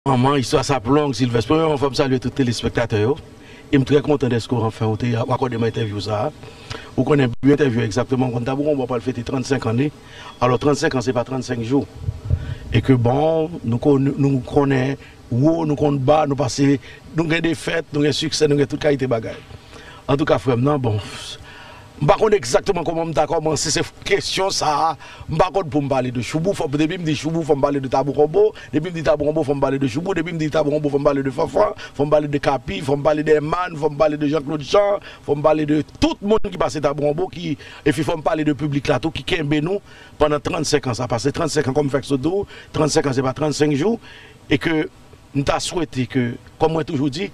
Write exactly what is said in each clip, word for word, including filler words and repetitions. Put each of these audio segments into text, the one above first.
Premyèman, istwa sa ap long, Silvès. Premyèman, fò m salye tout telespektatè yo. E m trè kontan dèske w anfen ou te akòde m entèvyou sa a. Ou konnen bi entèvyou egzakteman, konn Tabou Konbo pral fete trannsenk an li. Alò, trannsenk an, se pa trannsenk jou. E ke bon, nou kon-, nou konnen wo, nou konn ba, nou pase, nou gen defèt, nou gen siksè, nou gen tout kalite bagay. Antouka, frè m nan, bon, m pa konn egzakteman kòman m ta kòmanse se kesyon sa a. M pa konn pou m pale de Choubou, fò, depi m di Choubou, fò m pale de Tabou Konbo, depi m di Tabou Konbo, fò m pale de Choubou, depi m di Tabou Konbo, fò m pale de Fanfan, fò m pale de Kapi, fò m pale de Herman, fò m pale de Jean Claude Jean, fò m pale de tout moun ki pase Tabou Konbo, ki, epi fò m pale de piblik la tou, ki kenbe nou pandan trannsenk an. Sa pase trannsenk an, kòm m fèk sot di w, trannsenk an se pa trannsenk jou, e ke m ta swete ke, kòm mwen toujou di,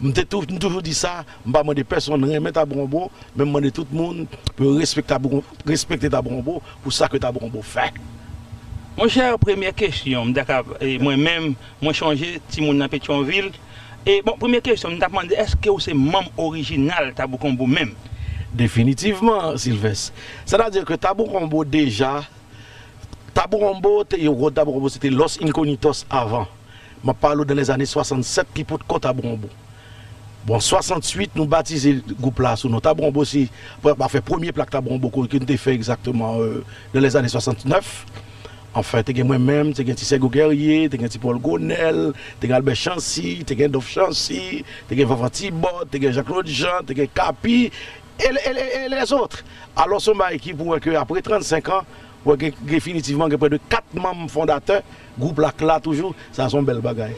m te tou-, m toujou di sa, m pa mande pèsonn renmen Tabou Konbo, men m mande tout moun pou yo respekte Tabou Kon-, respekte Tabou Konbo pou sa ke Tabou Konbo fè. Monchè, premyè kesyon, m ta ka, e, mwen menm, mwen chonje timoun nan Petyonvil. E, bon, premyè kesyon, m t ap mande, èske ou se manm orijinal Tabou Konbo menm? Definitivman, Silvès. Sètadi ke Tabou Konbo deja, Tabou Konbo te, yo konn Tabou Konbo, se te Los Incognitos avan. M ap pale w dan lèzane swasannsèt ki potko Tabou Konbo. Bon, swasantuit, nou batize gwoup la sou non Tabou Konbo, se, pa, pa fè premye plak Tabou Konbo ke nou te fè egzakteman, euh, dan lèzane swasantnèf. Anfen, te gen mwen menm, te gen Ti Sègo Guerrier, te gen Ti Pòl Gonèl, te gen Albè Chancy, te gen Dof Chancy, te gen Fanfan Tibòt, te gen Jean Claude Jean, te gen Kapi, e, e, e, e lèzòt. Alò, se yon bagay ki pou wè ke apre trannsenk an, wè ke definitivman gen prè de kat manm fondatè gwoup la k la toujou, sa se yon bèl bagay.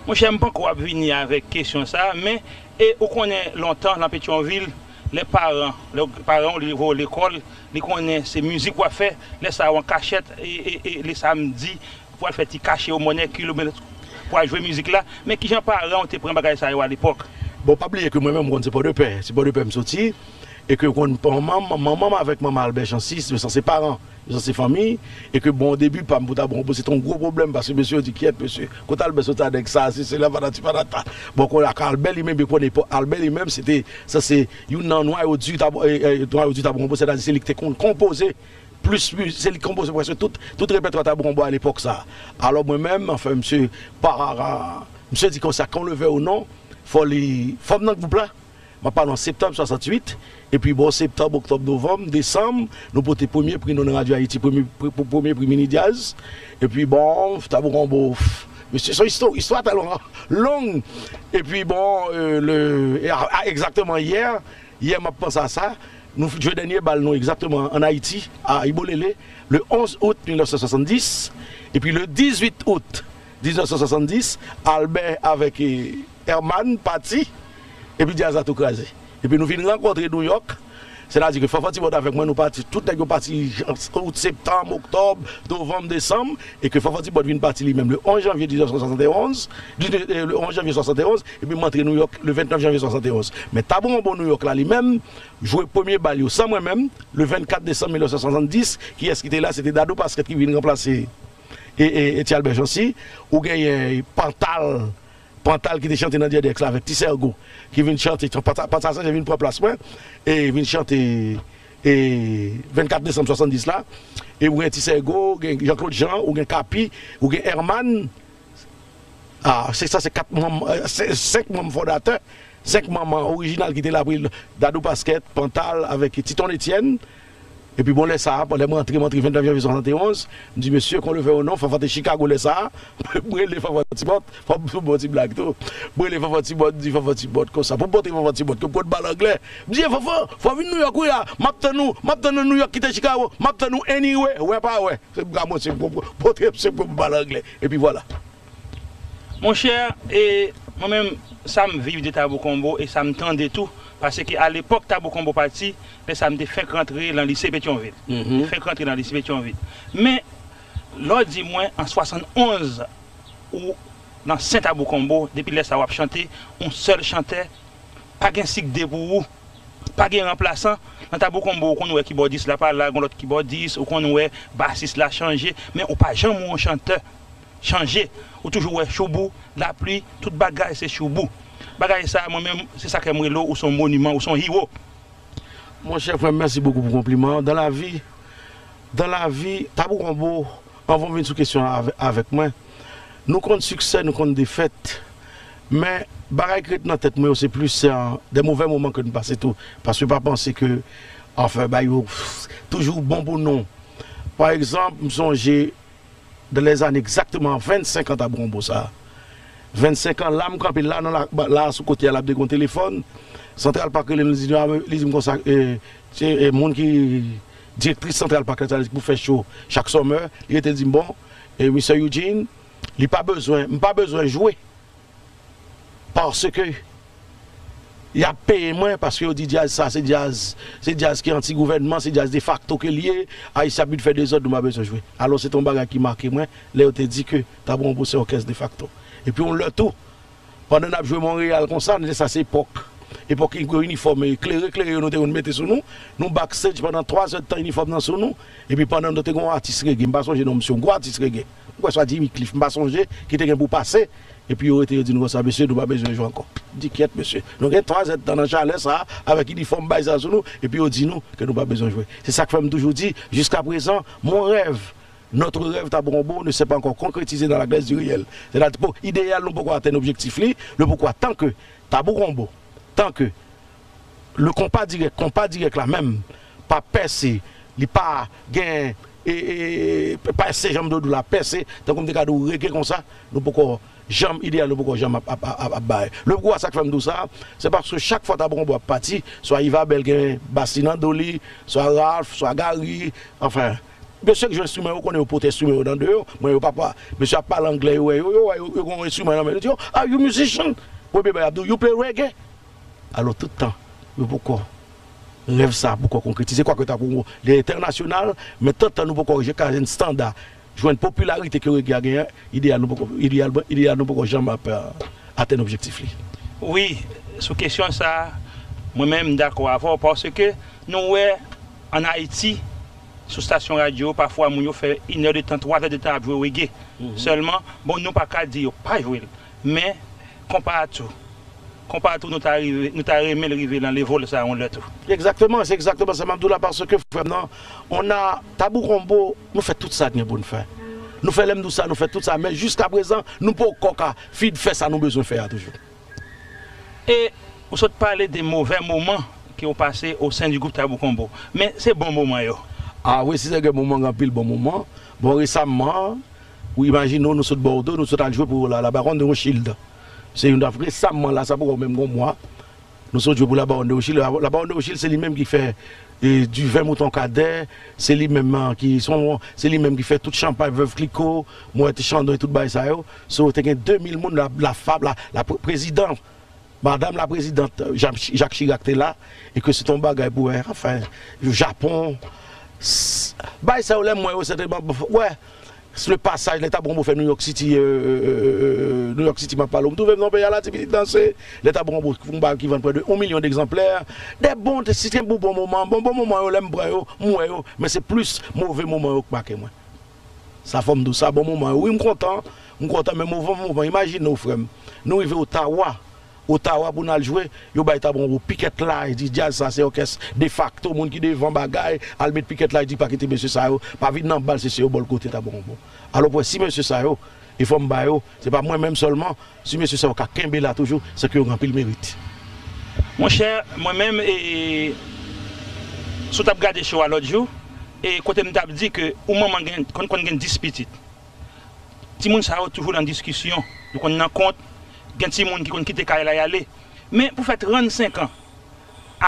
Monchè, m panko ap vini avèk kesyon sa a, men, e ou konnen lontan, nan Petyonvil, lè paran, lè paran w li voye w lekòl, li konnen se mizik w ap fè, lè sa a w an kachèt, e, e, e le samdi, pou al fè ti kache yo, mòn èkil, oubyen pou al jwe mizik la. Men kijan paran w te pran bagay sa yo alepòk? Bon, pa bliye ke mwen menm, m konn se Pòdepè, se Pòdepè m soti, e ke w konn manman m, manman m avèk manman Albè Chancy, se, se paran, se fanmi, e ke bon, o debi pa m pou Tabou Konbo, se te yon gwo pwoblèm, paske mesye yo di, kyèt, mesye, kote Albè soti a nèg sa, se, se la, patati patata. Bon, kounye a, Albè li menm, yo konnen, Albè li menm, se te, sa se youn nan nwayo di Tabou, e, e, nwayo di Tabou Konbo, sètadi se li ki te konn konpoze plis, se li ki konpoze prèske tout, tout repètwa Tabou Konbo a lepòk sa a. Alò, mwen menm, anfen, misye, pa, misye di konsa, qu'on le veuille ou non, fò li, fò m nan gwoup la. M ap pale w an septanm swasantuit, epi bò septanm, oktòb, novanm, desanm, nou pote premye pri nou nan Radyo Ayiti, premye pri, premye pri Mini Djaz. Epi bon, Tabou Konbo, mesye, se yon istwa, istwa tèlman long. Epi bon, euh, le, e a, a, egzakteman yè, yè m ap panse a sa, nou jwe dènye bal nou egzakteman ann Ayiti, a Ibolele, le onz out mil nèf san swasanndis, epi le dizuit out diznèf san swasanndis, Albè avèk, e, Herman pati, epi djaz la tou kraze. Epi nou vin rankontre Nouyòk, sètadi ke Fanfan Tibòt avèk mwen, nou pati, tout nèg yo pati jan, out, septanm, oktòb, novanm, desanm, e ke Fanfan Tibòt vin pati li menm le onz janvye diznèf san swasann e onz, di, e, le onz janvye swasann e onz, epi m antre Nouyòk le vennèf janvye swasann e onz. Men Tabou Konbo Nouyòk la li menm, jwe premye bal yo san mwen menm, le vennkat desanm mil nèf san swasanndis, kiyès ki te la? Se te Dadou Pasquet ki vin ranplase e, e, e Ti Albè Chancy, ou genyen Pantal, Pantal ki te chante nan Dyèdyèks la avèk Ti Sègo, ki vin chante, Pantal, Pantal Saint-Jean vin pran plas mwen, e vin chante, e vennkat desanm swasanndis la, e ou gen Ti Sègo, ou gen Jean Claude Jean, ou gen Kapi, ou gen Herman, a, se sa se kat manm, e, se, senk manm fondatè, senk manm orijinal ki te la, Dadou Pasquet, Pantal avèk Titon Etienne, epi bon, lè sa a, lè m rantre, m rantre vennèf janvye swasann e onz, m di, mesye, qu'on le veuille ou non, Fanfan te Chicago lè sa a, m rele Fanfan Tibòt, fò m fè yon ti blag tou. M rele Fanfan Tibòt, m di Fanfan Tibòt konsa, pou m pote Fanfan Tibòt, ke m pot bal anglè. M di, e Fanfan, fò w vin Nouyòk wi a, m ap tann ou, m ap tann ou Nouyòk, kite Chicago, m ap tann ou anyway, wè pa wè. Se m ka monte, m pote, se pou m bal anglè. Epi vwala. Monchè, e mwen menm, sa m viv de Tabou Konbo e sa m tande tou, paske alepòk Tabou Konbo pati, lè sa a m te fenk rantre nan lise Petyonvil. Fenk rantre nan lise Petyonvil. Men, lè w di mwen an swasann onz, ou nan sen Tabou Konbo, depi lè sa a w ap chante, yon sèl chantè, pa gen sik de pou ou. Pa gen ranplasan. Nan Tabou Konbo, ou konn wè kibòdis la pa la, gon lòt kibòdis, ou konn wè basis la chanje, men ou pa janm wè yon chantè chanje. Ou toujou wè Choubou, Lapli, tout bagay se Choubou. Bagay sa, mwen menm, se sa k fè m rele w, ou se yon moniman, ou se yon hiwo. Monchè frè m, mèsi bokou pou konpliman an. Dan lavi, dan lavi, Tabou Konbo, anvan w vin sou kesyon an avè-, avèk mwen, Nou konn siksè, nou konn defèt, men bagay ki ret nan tèt mwen yo, se plis, se, euh, de movè moman ke nou pase tou. Paske pa panse ke, anfen, bay yo toujou bon pou nou. Pa egzanp, m sonje, dans les années exactement vennsenk an Tabou Konbo sa. Vennsenk an, la m kanpe la, nan la, la sou kote a, la m te gen yon telefòn. Central Park rele m, li di, ah, li di m konsa, eh, se, eh, moun ki direktris Central Park la, sa li pou fè show chak summer. Li rete di m, bon, eh, Mister Eugene, li pa bezwen, m pa bezwen jwe. Paske y ap peye mwen, paske yo di djaz sa, se djaz, se djaz ki anti gouvènman, se djaz defakto ke l ye, Ayisyen ap vin fè dezòd, nou pa bezwen jwe. Alò, se te yon bagay ki make mwen, lè yo te di ke Tabou Konbo se òkès defakto. Epi yon lè tou, pandan n ap jwe Monreyal konsa, lè sa se epòk, epòk inifòm klere, klere yo nou te konn mete sou nou, nou backstage pandan twa zè tan inifòm nan sou nou, epi pandan nou te gen yon atis rege, m pa sonje non misye, yon gwo atis rege. Ou kwè swa Jimmy Cliff, m pa sonje, ki te gen pou pase, epi yo rete, yo di nou konsa, mesye, nou pa bezwen jwe ankò. M di, kyèt, mesye. Nou gen twa zè tan nan chalè sa, avèk inifòm bay sa sou nou, epi yo di nou ke nou pa bezwen jwe. Se sa k fè m toujou di, jusqu'à présent, mon rêve, notre rêve Tabou Konbo ne s'est pas encore concrétisé dans la glace du réel. Sètadi, idéal nou poko atenn objektif li, nou poko, tanke Tabou Konbo, tanke le konpa dirèk, konpa dirèk la menm, pa pèse, li pa gen, e, e, e, pèse, jan m te di w la, pèse, tankou m te ka di w rege konsa, nou poko janm, ideyal nou poko janm ap, ap, ap, ap, ap bay. Le poukwa sa k fè m di w sa, se paske chak fwa Tabou Konbo ap pati, swa Yves Abel gen bas li nan do li, swa Ralph, swa Gary, anfen, mesye k jwe enstriman yo, konnen yo pote enstriman yo nan do yo, mwen yo pa pa, mesye ap pale anglè, yo wè yo, yo wè yo, yo gen yon enstriman nan men yo, yo di yo, "Are you musician?" Premye bagay y ap di w, "You play reggae?" Alò, tout tan, yo poko, rèv sa poko konkretize, kwake Tabou Konbo li entènasyonal, men tout tan nou poko ka jwenn standa, jwenn popilarite ke reggae a genyen, ideyal nou poko, ideyal, ideyal nou poko janm ap, euh, atenn objektif li. Wi, sou kesyon sa, mwen menm m dakò avè w, paske nou wè ann Ayiti, sou stasyon radyo, pafwa moun yo fè inè de tan, twa zè de tan ap jwe reggae. Sèlman, bon, nou pa ka di yo pa jwe l, men konpa a tou. Konpa a tou, nou ta rive, nou ta renmen l rive nan level sa yon lè tou. Egzakteman, se egzakteman sa m ap di w la, paske frè m nan, on a Tabou Konbo, nou fè tout sa gen pou n fè. Nou fè, lè m di w sa, nou fè tout sa, men jiskaprezan, nou poko ka fin fè sa nou bezwen fè a toujou. E ou sot pale de movè moman ke w pase au sein du groupe Tabou Konbo. Men se bon moman yo. A wi, si se gen moman, gen anpil bon moman. Bon, resaman, ou imajine w, nou sot Bòdo, nou sot al jwe pou la, la Baronne de Rothschild. Se youn nan resaman la, sa poko menm gon mwa. Nou sot jwe pou la Baronne de Rothschild. La, la Baronne de Rothschild, se li menm ki fè, e, diven Mouton Kadè, se li menm, an, ki, se li menm ki fè tout chanpay Veuve Clicquot, Moët Chandon e tout bagay sa yo. So, te gen de mil moun, la, la fab, la, la pre-, prezidan, madam la prezidant, Jacques, Jacques Chirac te la, e ke se te yon bagay pou wè, anfen, Japon. S-, bagay sa yo, lè m wè yo, se te, wè, le pasaj, lè Tabou Konbo fè New York City, euh, euh, euh, euh, New York City, m ap pale w. M twouve m nan peyi a la, ti pitit danse. Lè Tabou Konbo, yon bagay ki vann prè de yon milyon degzanplè. De bon, si te bon, bon moman, bon, bon moman yo, lè m pran yo, m wè yo, men se plis move moman yo k make mwen. Sa fò m di w sa, bon moman yo. Wi, m kontan, m kontan, men move moman, imajine w, frè m. Nou rive Ottawa, Ottawa pou n al jwe, yo bay Tabou Konbo pikèt la, di djaz sa se òkès defakto, moun ki devan bagay, al met pikèt la, di pa kite mesye sa yo, pa vin nan bal, se, se yo bò l kote Tabou Konbo. Alò, pou wè si mesye sa yo, e fò m ba yo, se pa mwen menm sèlman, si mesye sa yo ka kenbe la toujou, se ke yo gen anpil merit. Monchè, mwen menm, e, si w t ap gade show a lòt jou, e kote m t ap di ke yon manman gen, konn, konn gen dis pitit. Timoun sa yo toujou nan diskisyon. Yo konn nan kont, gen timoun ki konn kite kay la y ale. Men pou fè trannsenk an,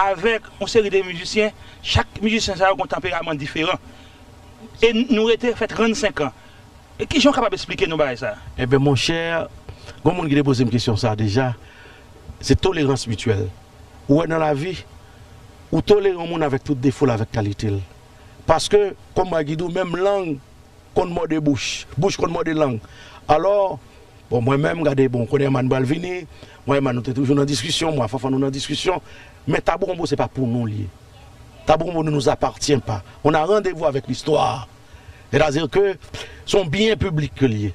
avèk yon seri de mizisyen, chak mizisyen sa yo gen yon tanperaman diferan. E n-, nou rete fè trannsenk an. E kijan w kapab esplike nou bagay sa? Ebyen, monchè, gen moun ki te poze m kesyon sa deja. Se tolerans mityèl. Ou wè nan lavi, ou tolere yon moun avèk tout defo l, avèk kalite l. Paske, kòm mwen ki di w, menm lang konn mòde bouch, bouch konn mòde lang. Alò, bon, mwen menm, gade, bon, kounye a Herman pral vini, mwen Herman nou te toujou nan diskisyon, mwen Fanfan nou nan diskisyon, men Tabou Konbo se pa pou nou l ye. Tabou Konbo ne nous appartient pas. On a rendez-vous avec l'histoire. Sètadi ke se yon byen piblik ke l ye.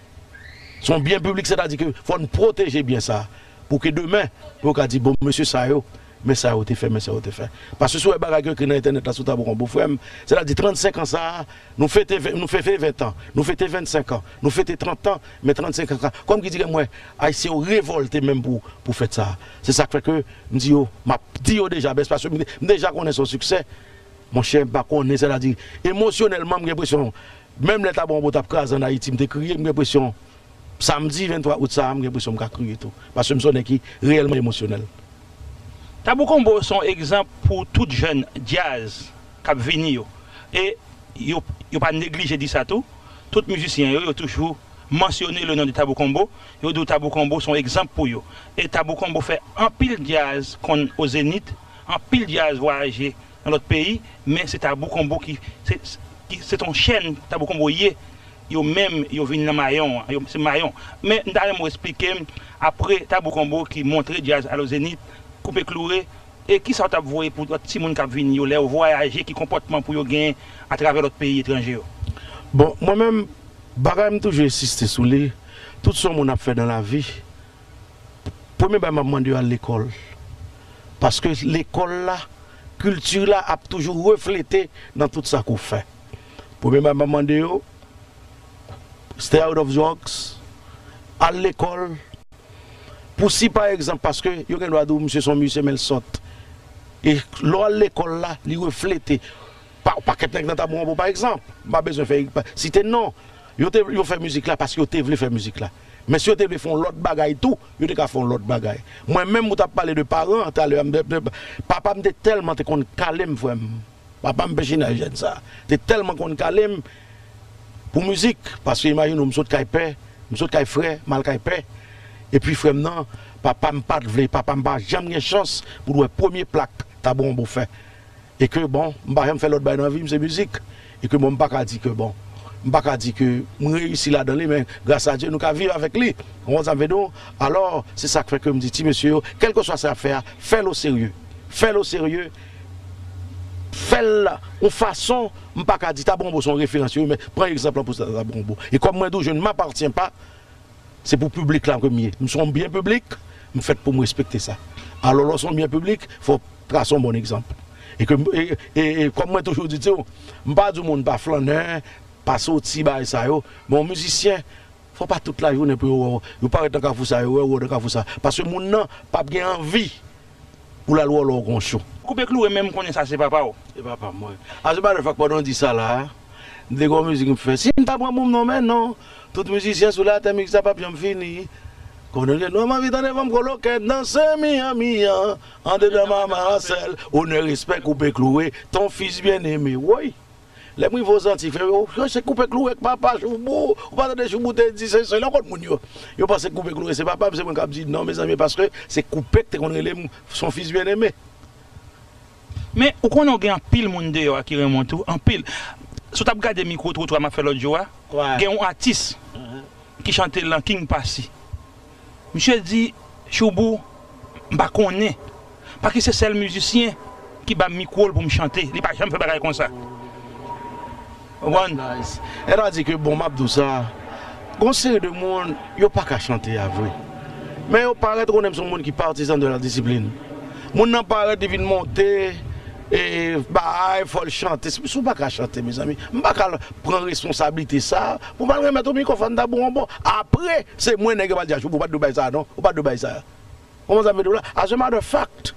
Se yon byen piblik, sètadi ke fò n pwoteje byen sa. Pou ke demen, pou yo ka di, bon, mesye sa yo, men sa yo te fè, men sa yo te fè. Paske si w wè bagay ki ekri nan entènèt la sou Tabou Konbo, frè m, sètadi trannsenk an sa a, nou fete, nou fete ven an, nou fete vennsenk an, nou fete trant an, men trannsenk an, kòm ki di, mwen, Ayisyen yo revòlte menm pou, pou fèt sa a. Se sa k fè ke m di yo, m ap di yo deja, bès, paske m, m deja konnen se yon siksè. Monchè, m pa konnen, sètadi, emosyonèlman, m gen enpresyon, menm lè Tabou Konbo t ap kraze ann Ayiti, m te kriye, m gen enpresyon, samdi venntwa out sa a, m gen enpresyon m ka kriye tou. Paske m se yon nèg ki reyèlman emosyonèl. Tabou Konbo se yon egzanp pou tout jèn djaz k ap vini yo. E yo, yo pa neglije di sa tou. Tout mizisyen yo, yo toujou mansyone le non de Tabou Konbo. Yo di w Tabou Konbo se yon egzanp pou yo. E Tabou Konbo fè anpil djaz konn o Zenith, anpil djaz vwayaje nan lòt peyi, men se Tabou Konbo ki, se, ki, se ton chèn Tabou Konbo ye. Yo menm, yo vin nan mayon an, yo, se mayon. Men m ta renmen w esplike m, apre Tabou Konbo ki montre djaz al o Zenith, Koupe Kloure, e kisa w t ap voye pou lòt timoun k ap vini yo, lè yo vwayaje, ki konpòtman pou yo genyen atravè lòt peyi etranje yo? Bon, mwen menm, bagay m toujou ensiste sou li, tout sa yon moun ap fè nan lavi, premye bagay m ap mande yo, al lekòl. Paske lekòl la, kilti la ap toujou reflete nan tout sa ke w fè. Premye bagay m ap mande yo, stay out of drugs, al lekòl. Pou si pa egzanp, paske yo gen dwa di w, misye se yon mizisyen, men l sòt. E lè w al lekòl la, li reflete. Pa, pakèt nèg nan Tabou Konbo, pa egzanp, m pa bezwen fè, site non. Yo te, yo fè mizik la paske yo te vle fè mizik la. Men si yo te vle fè yon lòt bagay tou, yo te ka fè yon lòt bagay. Mwen menm, ou t ap pale de paran talè a, m, m, m, papa m te tèlman te konn kale m, frè m. Papa m, pechinay jèn sa a, te tèlman konn kale m pou mizik, paske imajine w, m sot kay pè, m sot kay frè, m al kay pè. Epi frè m nan, papa m pa t vle, papa m pa janm gen chans pou l wè premye plak Tabou Konbo fè. E ke, bon, m pa janm fè lòt bagay nan vi m, se mizik. E ke, bon, m pa ka di ke, bon, m pa ka di ke m reyisi ladan li, men gras a Dye, nou ka viv avèk li. Ou konprann sa m vle di w? Alò, se sa k fè ke m di ti mesye yo, kèlkeswa sa y ap fè a, fè l oserye. Fè l oserye. Fè l yon fason, m pa ka di Tabou Konbo se yon referans, wi, men pran egzanp lan pou Tabou Konbo. E kòm mwen di w, je ne m'appartiens pas, se pou piblik la ke m ye. M se yon byen piblik, m fèt pou m respekte sa. Alò, lè w se yon byen piblik, fò w trase yon bon egzanp. E ke, e, e, e kòm mwen toujou di, di w, m pa di w moun pa flannè, pa soti, bagay sa yo, men yon mizisyen, fò pa tout lajounen pou yo wè w, yo parèt nan kafou sa, yo wè w nan kafou sa. Paske moun nan p ap gen anvi pou l al wòlò w kon cho. Koupe Kloure menm, m konnen sa se papa w. Se papa m, wi. As a matter of fact, pandan w di sa la a, m te gen yon mizik m fè. Si m ta pran pou m nonmen non tout mizisyen sou latè, mizik sa p ap janm fini. Konnen non, m anvi tande fanm kolokèt danse Miami an, andedan Mama Marcel, onè respè Koupe Kloure, ton fis byeneme. Woy! Lè m rive Ozanti, frè yo, yo se Koupe Kloure k papa Choubou. Ou pa tande Choubou te di se, se lè w konn moun yo. Yo panse Koupe Kloure se papa m, se mwen k ap di non, mezanmi, paske se Koupe k te konn rele m son fis byeneme. Men, ou konnen w gen anpil moun deyò a ki renmen w tou, anpil. Si w t ap gade mikwo twotwa m ap fè lòt jou a, gen yon atis ki chante lan King Passy. Misye di, Choubou, m pa konnen. Paske se sèl mizisyen ki ba m mikwo l pou m chante. Li pa janm fè bagay konsa. Ou konprann? Nice. Sètadi ke, bon, m ap di w sa, gon seri de moun, yo pa ka chante a vre. Men yo parèt, ou konnen m se yon moun ki partizan de la discipline. Moun nan parèt, li vin monte, e, bay, fò l chante. Si w pa ka chante, mezanmi, m pa ka pran responsablite sa pou m al remèt ou mikwofòn Tabou Konbo. Apre, se mwen nèg yo pral di a Choubou, ou pa t dwe bay sa a non, ou pa t dwe bay sa a. Ou konprann sa m vle di w la? As a matter of fact,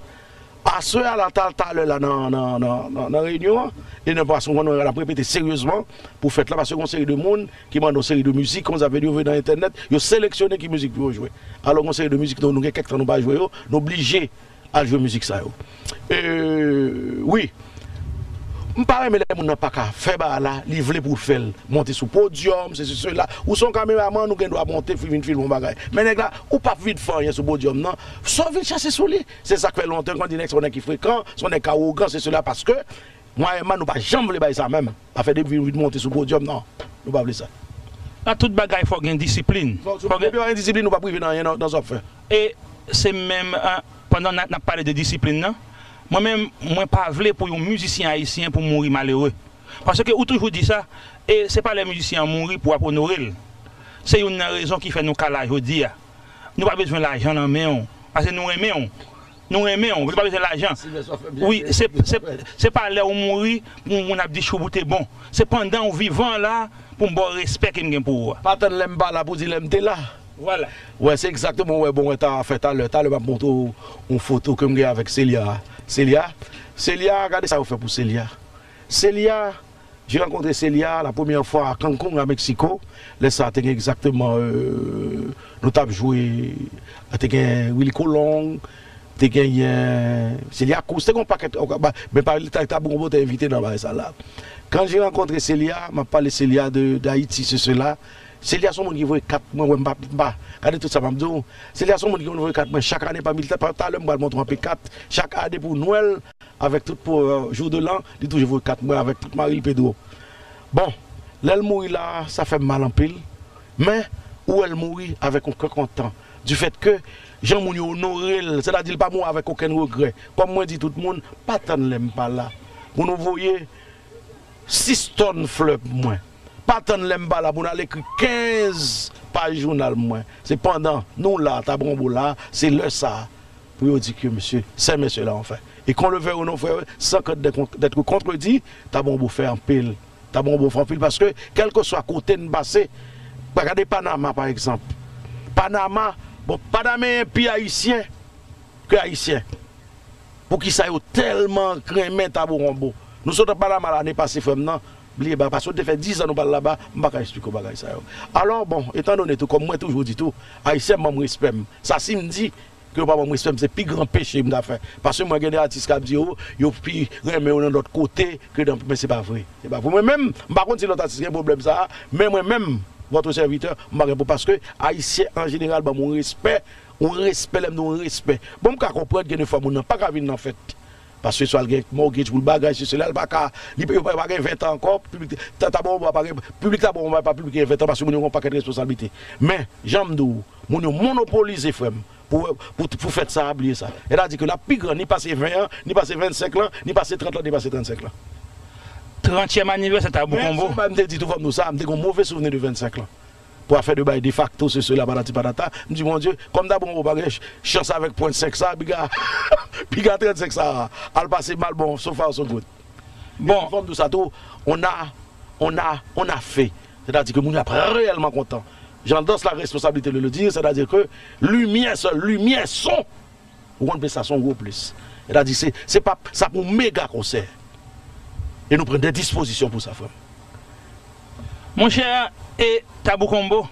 aswè a la, ta, talè la nan, nan, nan, nan, nan reyinyon an, e nan pwason, nou ap repete seryezman pou fèt la, paske gon seri de moun ki mande yon seri de mizik, konn sa m vle di, yo voye nan entènèt, yo seleksyone ki mizik pou yo jwe. Alò, gon seri de mizik, nou, nou gen kèk tan nou pa jwe yo, nou blije al jwe mizik sa yo. E, wi. M pa renmen lè moun nan pa ka fè bagay la, li vle pou l fè l. Monte sou podyòm, sesi, sela. Ou se yon kameramann, ou gen dwa monte, fi-, vin filme yon bagay. Men nèg la, ou p ap vin fè anyen sou podyòm nan. Sa w vin chache sou li? Se sa k fè lontan, kon di nèg se yon nèg ki frekan, se yon nèg ki awogan, se sela, paske mwayènman, nou pa janm vle bay sa menm. Afè depi w vin monte sou podyòm, non. Nou pa vle sa. Nan tout bagay, fò gen disiplin. Fò, fò gen, depi w pa gen disiplin, ou p ap rive nan anyen nan, nan sa w ap fè. E se menm, eh, pandan n ap, n ap pale de disiplin nan, mwen menm, mwen pa vle pou yon mizisyen ayisyen pou mouri malere. Paske ou toujou di sa, e se pa lè mizisyen an mouri pou w ap onore l. Se youn nan rezon ki fè nou ka la jodi a. Nou pa bezwen lajan nan men w, paske nou renmen w. Nou renmen w, nou pa bezwen lajan. Wi, se, se, se pa lè w mouri pou moun ap di Shoubou te bon. Se pandan w vivan la pou m ba w respè ke m gen pou ou a. Pa tann lè m pa la pou di lè m te la. Vwala. Wè, se egzakteman, wè, bon, wè, ta fè talè. Talè, m ap montre w yon foto ke m gen avèk Celia. Celia, Celia, gade sa yo fè pou Celia. Celia, j'ai rencontré Celia la première fois à Cancún, à Mexico. Lè sa a te gen egzakteman, euh, nou t ap jwe, te gen Willy Colon, te genyen Celia Cruz, te gen yon pakèt, men pa, Tabou Konbo te envite nan bagay sa la. Quand j'ai rencontré Celia, m ap pale Celia de, d'Haïti, se sela. Celia se yon moun ki voye kat mwen, wè m pa, m pa, gade tout sa m ap di w. Celia se yon moun ki konn voye kat mwen chak ane, pami, talè m pral montre w anpil kat. Chak ane pou Nwèl, avèk tout pou, euh, jou de l'an, li toujou voye kat mwen avèk tout mari l Pedro. Bon, lè l mouri la, sa fè m mal anpil, men ou wè l mouri avèk yon kè kontan, du fait que jan moun yo onore l, sètadi l pa mouri avèk okenn regrè. Kòm mwen di tout moun, pa tann lè m pa la pou nou voye sis tòn flè pou mwen. Pa tann lè m pa la pou n al ekri kenz paj jounal mwen. Se pandan nou la, Tabou Konbo la, se lè sa a pou yo di ke mesye, ces messieurs-là ont fait. Et qu'on le veuille ou non, frère, sans crainte d'être d'être contredit, Tabou Konbo fè anpil. Tabou Konbo fè anpil paske, kèlkeswa kote n pase, pa gade Panama, pa egzanp. Panama, bon, Panameyen pi ayisyen ke ayisyen. Poukisa yo tèlman renmen Tabou Konbo? Nou sot an Panama lane pase, frè m nan, bliye bagay, paske nou te fè diz an nou pa al laba, m pa ka eksplike w bagay sa yo. Alò, bon, etandone tou, kòm mwen toujou di tou, ayisyen ban m respè m. Sa si m di ke yo pa ban m respè m, se pi gran peche m ta fè. Paske mwen gen de atis k ap di yo, yo pi renmen yo nan lòt kote ke nan, men se pa vre. Se pa vre. Mwen menm, m pa konn si lòt atis gen pwoblèm sa a, men mwen menm, votre serviteur, m pa gen pwoblèm paske ayisyen an jeneral ban m yon respè, yon respè, lè m di yon respè. Bon, m ka konprann gen de fwa moun nan pa ka vin nan fèt. Paske swa l gen mortgage pou l bagay, se sela, l pa ka, li, yo pa, pa gen ven tan ankò, piblik, ta, Tabou Konbo pa gen, piblik Tabou Konbo pa piblik gen ven tan, paske moun yo gen yon pakèt responsablite. Men, jan m di w, moun yo monopolize, frè m, pou, pou, pou fèt sa a, bliye sa. Sètadi ke l ap pi gran, ni pase ven an, ni pase vennsenk lan, ni pase trant lan, ni pase trannsenk lan. Trantyèm anivèsè Tabou Konbo. Men, se pa m te di tou, fò m di w sa, m te gen yon move souvni de vennsenk lan. Pou afè de bay defakto, se sela, patati patata. M di, Bondye, kòm Tabou Konbo pa gen ch-, chans avèk pwen senk sa, piga, piga trannsenk sa, al pase mal, bon, so far, so good. Bon. Fò m di w sa tou, on a, on a, on a fait. Sètadi ke moun yo ap reyèlman kontan. Jan dans la responsabilité de le dire, sètadi ke limyè, sèl limyè, son, ou konn, sa se yon gwo plis. Sètadi, se, se pa, sa pou mega konsè. E nou pran de dispozisyon pou sa, frè m. Monchè, e Tabou Konbo,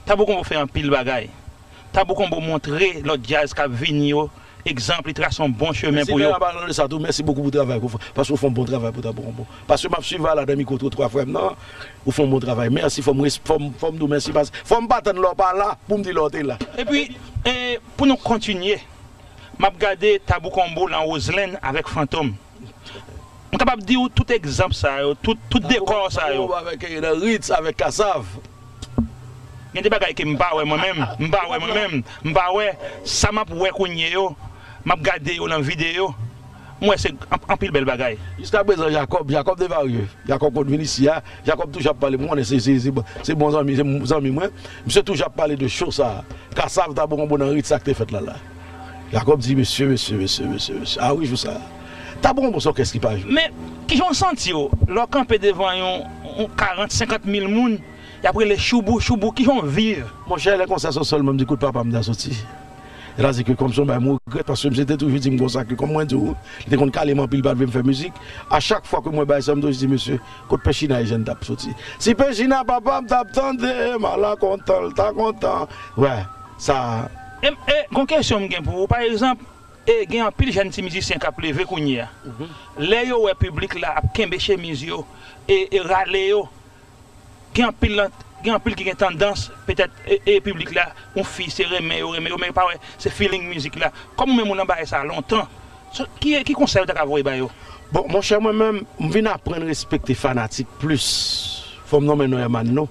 Tabou Konbo fè anpil bagay. Tabou Konbo montre lòt djaz k ap vini yo egzanp, li trase yon bon chemen pou yo. Mèsi, men an palan de sa tou, mèsi bokou pou travay ke w fè, paske w fè yon bon travay pou Tabou Konbo. Paske m ap swiv a la nan mikwo twotwa, frè m nan, ou fè yon bon travay. Mèsi, fò m res-, fò m, fò m di w mèsi, paske fò m pa tann lè w pa la pou m di lè w te la. Epi, e, pou nou kontinye, m ap gade Tabou Konbo lan Roseland avèk Fantom. M kapab di w tout egzanp sa yo, tout, tout dekò sa yo. Avèk, eh, nan Ritz, avèk Kasav. Gen de bagay ke m pa wè mwen menm, m pa wè mwen menm, m pa wè sa m ap wè kounye yo, m ap gade yo nan videyo, m wè se anp-, anpil bèl bagay. Jiskaprezan, Jakòb, Jakòb Desvarieux, Jakòb konn vin isi a, Jakòb toujou ap pale, m konnen se, se, se, se bon zanmi, se zanmi mwen, misye toujou ap pale de show sa a. Kasav, Tabou Konbo nan Ritz, sa k te fèt la la. Jakòb di, mesye, mesye, mesye, mesye, mesye. A wi, jou sa a. Tabou Konbo se yon kès ki pa jwe. Men, kijan w santi w lè w kanpe devan yon, yon karant, senkant mil moun, y ap rele Shoubou, Shoubou, kijan w viv? Monchè, lè konsa se sèlman m di kout papa m ta soti. Sètadi ke kòm se yon bagay m regrèt, paske misye te toujou di m konsa ke, kòm mwen di w, li te konn kale m anpil, li pa t vle m fè mizik. A chak fwa ke m wè bagay sa, m toujou di, mesye, kot Pechina e jèn t ap soti? Si Pechina papa m t ap tande m, ala kontan l ta kontan. Wè, sa. E, e, gon kesyon m gen pou ou. Pa egzanp, e, gen anpil jèn ti mizisyen k ap leve kounye a. Lè yo wè piblik la ap kenbe chemiz yo, e, e rale yo, gen anpil lan, gen anpil ki gen tandans, petèt, e, e piblik la, yon fi, se renmen yo renmen yo, men yo pa wè, se feeling mizik la. Kòm ou menm ou nan bagay sa a lontan, so, ki, ki konsèy ou ta ka voye ba yo? Bon, monchè, mwen menm, m vin aprann respekte fanatik plis. Fò m nonmen non Hermano.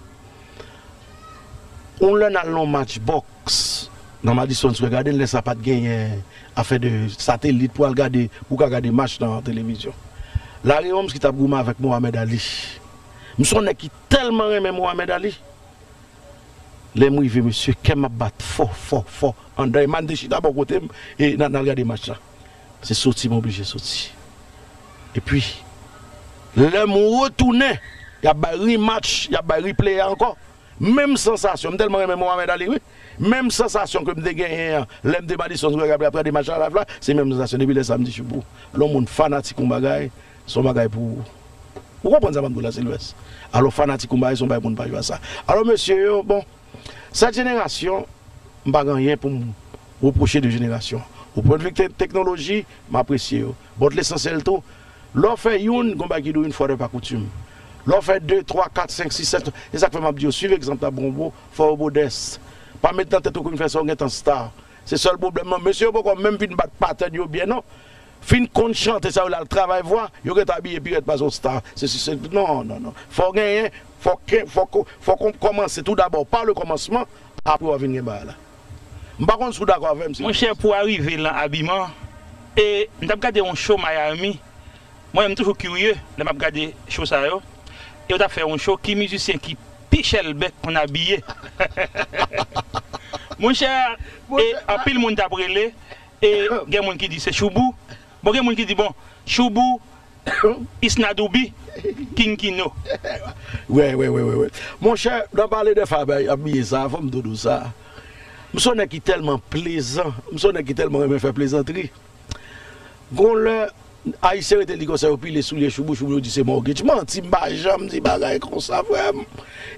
Yon lè n al nan yon match bòks nan Madison Square Garden, lè sa pa t genyen afè de satelit pou al gade, pou w ka gade match nan televizyon. Larry Holmes ki t ap goumen avèk Mohamed Ali. M se yon nèg ki tèlman renmen Mohamed Ali. Lè m rive, mesye, kè m ap bat fò, fò, fò anndan. E m te chita bò kote m, e n al, n al gade match la. Se soti m oblije soti. Epi, lè m retounen, y ap bay rematch, y ap bay replay a ankò. Menm sansasyon, m tèlman renmen Mohamed Ali, wi. Menm sansasyon ke m te genyen an, lè m te Madison Square Garden ap gade match la live la, se menm sansasyon. Depi lè sa, m di Choubou, lè yon moun fanatik yon bagay, se yon bagay pou ou. Ou konprann sa m ap di w la, Sylvest? Alò, fanatik yon bagay, se yon bagay pou n pa jwe a sa. Alò, mesye yo, bon, sèt jenerasyon, m pa gen anyen pou m repwoche de jenerasyon. O pwennvi te-, teknoloji, m apresye yo. But lesansyèl tou, lè w fè youn, gon bagay ki di w une fois n'est pas coutume. Lè w fè de, twa, kat, senk, sis, sèt, se sa k fè m ap di yo, swiv egzanp Tabourombo, fò yo modès. Pa met nan tèt ou ke w fin fè sa, w gentan star. Se sèl pwoblèm nan. Mesye yo poko menm fin bat patèn yo byen, non. Fin konn chante sa yo, l al travay vwa, yo gentan abiye pi rèd pase yon star. Se, se, se, non, non, non. Fò w genyen, fò ke, fò ko-, fò kon-, kòmanse tou dabò pa le kòmansman, apre w a vin gen bagay la. M pa konn si w dakò avè m, Sylvest. Monchè, pou arive lan abiman, e m t ap gade yon show Miami. Mwen menm, m toujou kirye lè m ap gade show sa yo. E yo t ap fè yon show, ki mizisyen ki pi chèlbè k konn abiye. Monchè, e anpil moun t ap rele, e gen moun ki di se Choubou. Bon, gen moun ki di, bon, Choubou, Isnadoubi, King Kino. Wè, wè, wè, wè, wè. Monchè, nan pale de fab abiye sa, fò m di w sa. M se yon nèg ki tèlman plezan, m se yon nèg ki tèlman renmen fè plezantri. Gon lè, Ayisyen rete di konsa, yo pile soulye Choubou, Choubou yo di se mortgage. Manti, m pa janm di bagay konsa, frè m.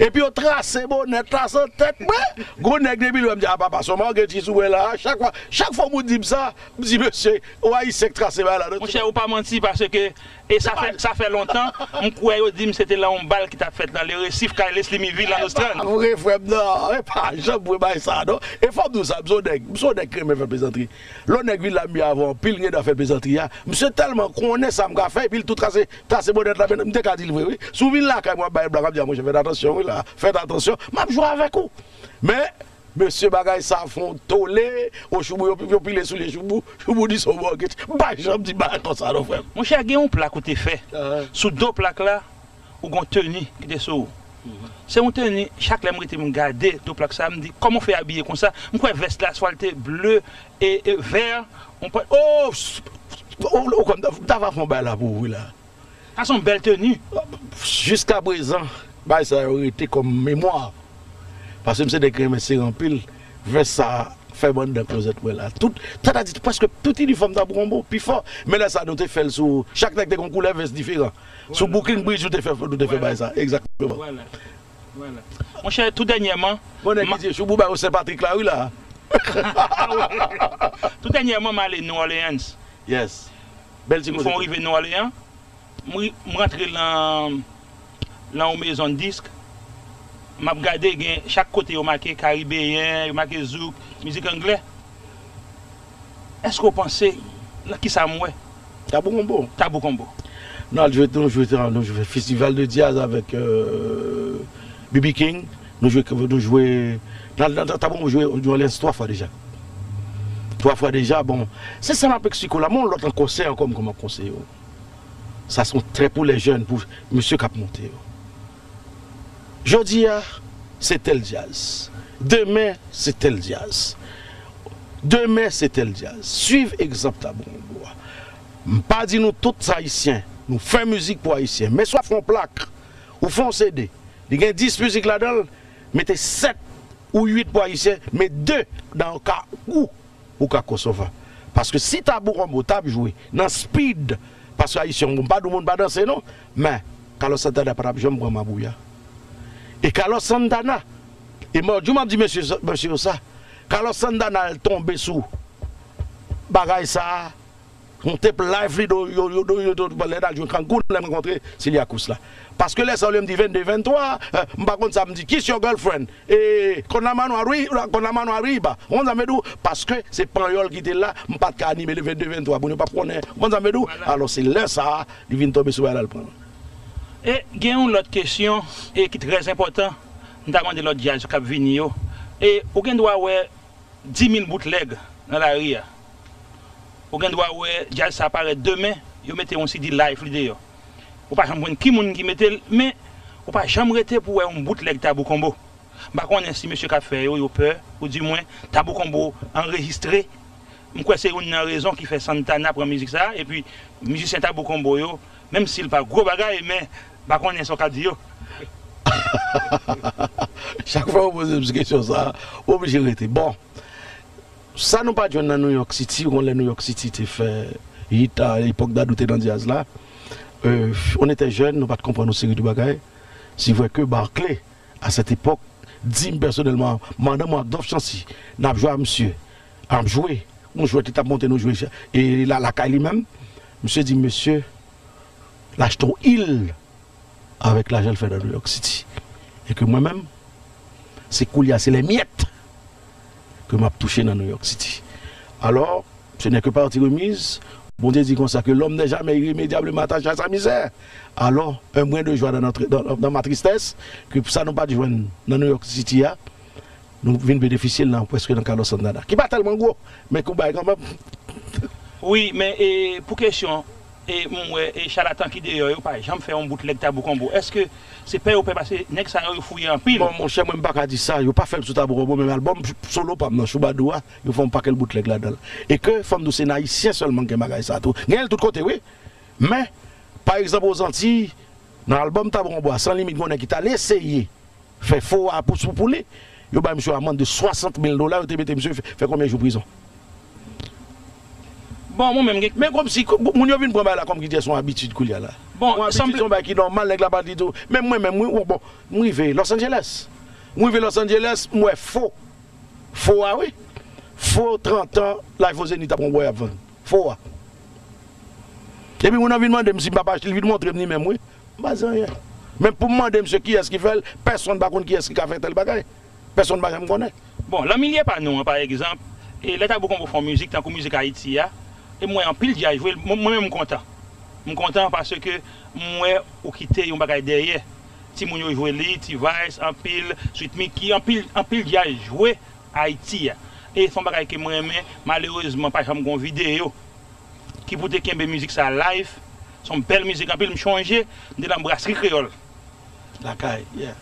Epi yo trase bonèt la sou tèt mwen. Gon nèg depi lwen m di, a papa, se yon mortgage ki sou mwen la. Chak fwa, chak fwa yon moun di m sa, m di, mesye, yon Ayisyen k trase bagay la nan. Monchè, ou pa manti, paske, e sa fè, sa fè lontan, m kwè yo di m se te lan yon bal ki t ap fèt lan Le Resif, kay Leslie Miville an Ostrand. Vre, frè m, non, e pa janm vre bagay sa, non. E fò m di w sa, m se yon nèg, m se yon nèg ki renmen fè plezantri. Lè yon nèg vin la, m byen avè w anpil, m gen dwa fè l plezantri a. Misye tèlman konnen sa m ka fè, epi l tou trase, trase bonèt la, men m te ka di l vre, wi. Si w vin lakay mwen, w ap bay blag, w ap di, a, monchè, fèt atansyon, wi, la. Fèt atansyon, m ap jwe avèk ou. Men, mesye, bagay sa fè yon tole, o Choubou, yo, yo pile soulye Choubou, Choubou di se yon mortgage. M pa janm di bagay konsa, non, frè m. Monchè, gen yon plak ou te fè. Sou do plak la, ou gon teni ki te sou ou. Se yon teni, chak lè m rete m gade do plak sa, m di, kòman w fè abiye konsa? M kwè vès la, swa l te ble e, e vè, on pa, oh, s-, oh, oh, kòm ta, ta va fè yon bagay la pou ou, wi, la. Sa se yon bèl teni. Jiska prezan, bagay sa yo rete kòm memwa. Paske m se nèg ki renmen sere anpil, vès sa fè m anndan klozèt mwen la. Tout, sètadi prèske tout inifòm Tabourombo, pifò. Men lè sa nou te fè l sou, chak nèg te gon koulè vès diferan. Sou Brooklyn Bridge, nou te fè, nou te fè bagay sa. Egzakteman. Vwala. Vwala. Monchè, tou dènyèman, gon nèg ki di, Choubou ba yo Sen Patrik la, wi la. Tou dènyèman, m ale New Orleans. Yes. Bèl ti kote. M fè yon rive New Orleans. M ri-, m rantre lan, lan yon mezon disk. M ap gade, gen chak kote yo make karibeyen, yo make zouk, mizik anglè. Èske w panse, lan kisa m wè? Tabou Combo. Tabou Combo. Nou al jwe, nou jwe, nou jwe festival de djaz avèk, euh, B B King. Nou jwe, nou jwe nan, nan, nan Tabou Combo, jwe New Orleans twa fwa deja. Twa fwa deja, bon. Se sa m ap eksplike w la, men yon lòt ankò, se ankò m kòman konseye w. Sa se yon trè pou lè jèn, pou mesye k ap monte yo. Jodi a, se tèl djaz. Demen, se tèl djaz. Demen, se tèl djaz. Swiv egzanp Tabou Combo a. M pa di nou tout Ayisyen, nou fè mizik pou Ayisyen. Men si w ap fè yon plak, ou fè yon C D, li gen dis mizik ladan l, mete sèt ou uit pou Ayisyen, men de nan yon ka ou ou ka konsevwa. Paske si Tabou Combo t ap jwe nan speed, paske Ayisyen, bon, m pa di w moun pa danse non, men Carlos Santana pa t ap janm pran mabouya. E Carlos Santana, e mòdi m ap di mesye, mesye yo sa, Carlos Santana al tonbe sou bagay sa a, yon tape live li, do, yo, yo, do, yo, do, lè n al jwe Cancun, lè m rankontre Celia Cruz la. Paske lè sa, olye m di vennde, venntwa, eh, m pa konn sa m di, kiss your girlfriend. E, con la mano arriba, con la mano arriba. Ou konn sa m vle di w? Paske se panyòl ki te la, m pa t ka anime le vennde, venntwa, moun yo p ap konnen. Ou konn sa m vle di w? Alò, se lè sa a, li vin tonbe sou bagay la, l pran l. E gen yon lòt kesyon, e ki trè enpòtan, m ta mande lòt djaz k ap vini yo. E ou gen dwa wè di mil boutlèg nan lari a. Ou gen dwa wè djaz sa parèt demen, yo mete yon C D live li deyò. Ou pa janm konn ki moun ki mete l, men ou pa janm rete pou wè yon boutlèg Tabou Combo. M pa konnen si mesye k ap fè yo, yo pè, ou di mwen, Tabou Combo anrejistre. M kwè se youn nan rezon ki fè Santana pran mizik sa a, epi mizisyen Tabou Combo yo, menm si l pa gwo bagay, men m pa konnen sa w ka di yo. Chak fwa w poze m kesyon sa a, w oblije rete. Bon, sa nou pa t jwenn nan New York City, ou konn lè New York City te fè hit a epòk Dadou te nan djaz la. Euh, on était jeune, nou pa t konprann yon seri de bagay. Si vre ke Barclay, a cette époque, di m pèsonèlman, madanm mwen ak Dolph Chancy, n ap jwe a misye, n ap jwe, yon jwèt li t ap monte nou jwe, e la lakay li menm, misye di m, mesye, l achte yon il avèk lajan l fè nan New York City. E ke mwen menm, se koulye a, se lè myèt ke m ap touche nan New York City. Alò, ce n'est que partie remise. Bondye di konsa que l'homme n'est jamais irrémédiablement attaché à sa misère. Alors, un brin de joie dans, notre, dans, dans ma tristesse, ke sa nou pa t jwenn nan New York City a, nou vin benefisye l nan prèske nan Carlos Santana, ki pa tèlman gwo, men ki bay kanmenm. Wi, men e, pou kesyon, e, m wè e chalatan ki deyò yo pa janm fè yon bootleg Tabou Combo. Èske se pè yo pè, paske nèg sa yo, yo fouye anpil? Bon, monchè, mwen m pa ka di sa, yo pa fè l sou Tabou Combo, men albòm solo pa m nan, Choubadou a, yo fè yon pakèt bootleg ladan l. E ke fò m di w se nan ayisyen sèlman k gen bagay sa tou. Genyen l tout kote, wi. Men, pa egzanp, Ozantiy, nan albòm Tabou Combo a, San Limit, gen yon nèg ki t al eseye fè fo a pou, pou, pou li, yo bay misye yon amann de swasant mil dola, yo te mete misye fè, fè konbyen jou prizon. Bon, mwen menm gen. Men kòmsi, moun yo vin pran bagay la kòm ki te se yon abitid koulye a la. Bon, yon abitid, se yon bagay ki nòmal, nèg la pa di tou. Men mwen menm, wi, bon, m rive Los Angeles. M rive Los Angeles, m wè fo. Fo a, wi. Fo trant an, Live au Zenith ap yon bò y ap vann. Fo a. Epi moun nan vin mande m si m p ap achte, li vin montre m li menm, wi. M pa di anyen. Men pou m mande misye kiyès ki fè l, pèsonn pa konn kiyès ki ka fè tèl bagay. Pèsonn pa janm konnen. Bon, nan milye pa nou an, pa egzanp, e lè Tabou Combo fè yon mizik, tankou mizik Ayiti a, e m wè anpil djay jwe l, mwen, mwen menm m kontan. M kontan paske m wè ou kite yon bagay dèyè. Timoun yo jwe li, T-Vice, anpil, Sweet Micky, anpil, anpil djay jwe Ayiti a. E se yon bagay ke m renmen, malerezman, pa janm gen yon videyo ki pou te kenbe mizik sa live. Se yon bèl mizik anpil. M chonje, m te nan Brasri Kreyòl. Lakay, yeah.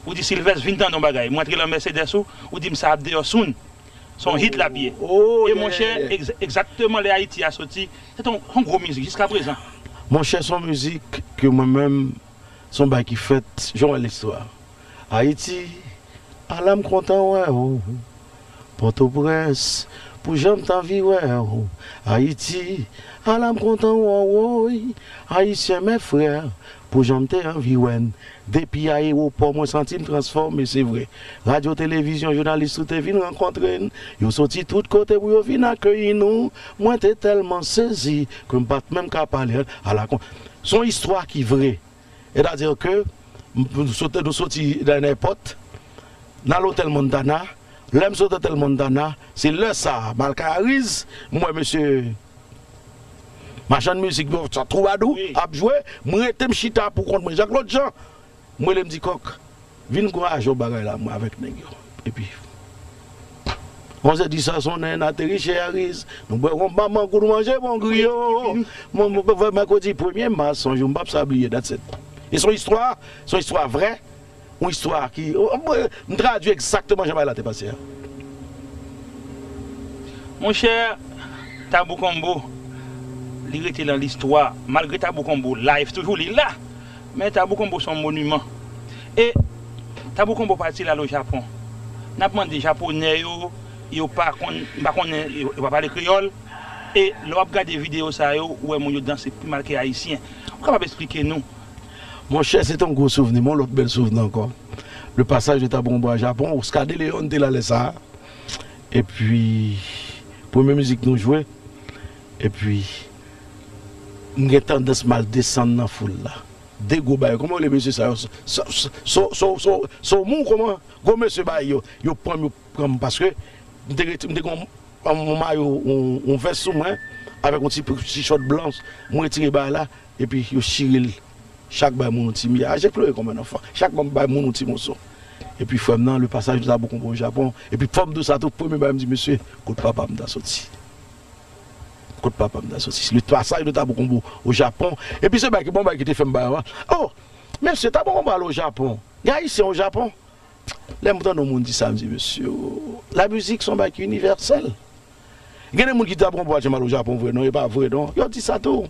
Ou di Sylvest vin tande yon bagay. M rantre nan Mercedes ou, ou di m sa ap deyò soon. Se yon hit l ap ye. Oh, yeah, yeah, yeah. E monchè, egz-, egzakteman lè Ayiti a soti, se te yon, yon gwo mizik jiskaprezan. Monchè, se yon mizik ke mwen menm, se yon bagay ki fèt, jan w wè listwa. Ayiti, ala m kontan wè w. Pòtoprens, pou jan m t anvi wè w. Ayiti, ala m kontan wè w, woy. Ayisyen, mè frè, pou jan m te anvi wè n. Depi ayewopò, mwen santi m transfòme, se vre. Radyo, televizyon, jounalis, tout te vin rankontre n. Yo soti tout kote pou yo vin akeyi nou. Mwen te tèlman sezi ke m pa t menm ka pale. Ala kon. Se yon istwa ki vre. Sètadi ke nou sot, nou soti nan èpòt, n al otèl Montana. Lè m sot otèl Montana, se lè sa a, m al kay Ariz, m wè mesye machann mizik, twoubadou, ap jwe, m rete m chita pou kont mwen, Jean Claude Jean. M rele m di, Kòk, vin ankouraje yon bagay la, mwen avèk nèg yo. Epi, onzè dis a sonnen, n ateri chez Ariz. Nou bwè wonm, manman, goud, manje bon griyo. Mwen, mwen, mwen, mèkredi premye mas, se yon jou m p ap sa bliye, that's it. E se yon istwa, se yon istwa vrè, yon istwa ki, oh, mwen, m tradui egzakteman jan bagay la te pase a. Monchè, Tabou Combo, li rete nan listwa. Malgre Tabou Combo live, toujou li la. Men Tabou Combo se yon moniman. E Tabou Combo pati l al o Japon. N ap mande Japonè yo, yo pa konn, m pa konnen, yo, yo pa pale kreyòl. E lè w ap gade videyo sa yo, ou wè moun yo danse pi mal ke Ayisyen. Ou kapab eksplike nou? Monchè, se te yon gwo souvni, men yon lòt bèl souvni ankò. Le passage de Tabou Combo à Japon, Oscar de Leon te la lè sa a. Epi, premye mizik nou jwe, epi, m gen tandans m al desann nan foul la. De gwo bagay. Kòman yo rele mesye sa yo? So, so, so, so, so, so, mou kòman? Gwo mesye bagay yo. Yo pran m, yo pran m paske m te rete, m te gen yon, yon mayo, yon, yon vès sou mwen, avèk yon ti, ti chòt blan, m retire bagay la, epi yo chire l. Chak bay moun yon ti miyaj, e plore kòm yon anfan. Chak moun bay moun yon ti moso. Epi frè m nan, le passage de Tabou Combo au Japon. Epi fò m di w sa tou, premye bagay m di mesye, kot papa m ta soti. Kot papa m ta soti. Le passage de Tabou Combo au Japon. Epi se bagay ki bon bagay ki te fè m bay an. Oh, mesye, Tabou Combo al o Japon. Gen Ayisyen o Japon. Lè m tande yon moun di sa, m di, mesye, la mizik se yon bagay ki inivèsèl. Gen de moun ki di Taboukon Bo pa janm al o Japon vre non, e pa vre non. Yo di sa tou.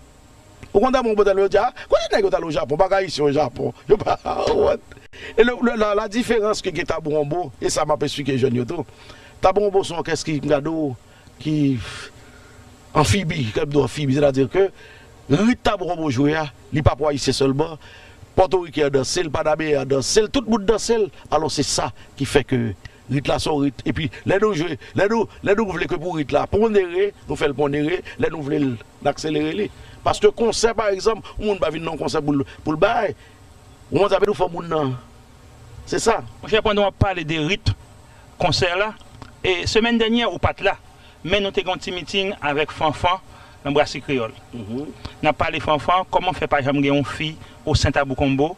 Ou konn Taboukon Bo tèlman yo di, a, kote nèg yo t al o Japon, pa gen Ayisyen o Japon. Yo pa wont. E le, le, la, la diferans ke gen Taboukon Bo, e sa m ap esplike jèn yo tou. Taboukon Bo se yon òkès ki, m gade w, ki anfibi, kè m di w anfibi, sètadi ke rit Taboukon Bo jwe a, li pa pou Ayisyen sèlman, Pòtoriken an danse l, Panamenyen an danse l, tout moun danse l. Alò se sa ki fè ke rit la se yon rit. Epi lè nou jwe, lè nou, lè nou vle ke pou rit la pran yon ere, nou fè l pran yon ere, lè nou vle l, n akselere li. Paske konsè, pa egzanp, yon moun pa vin nan yon konsè pou l, pou l bay. Ou konn sa vle di, ou fè moun nan. Se sa. Monchè, pandan w ap pale de rit konsè la, e semèn dènyè ou pa t la, men nou te gen yon ti miting avèk Fanfan nan Brasi Kreyòl. N ap pale Fanfan, kòman fè pa janm gen yon fi o sen Taboukon Bo,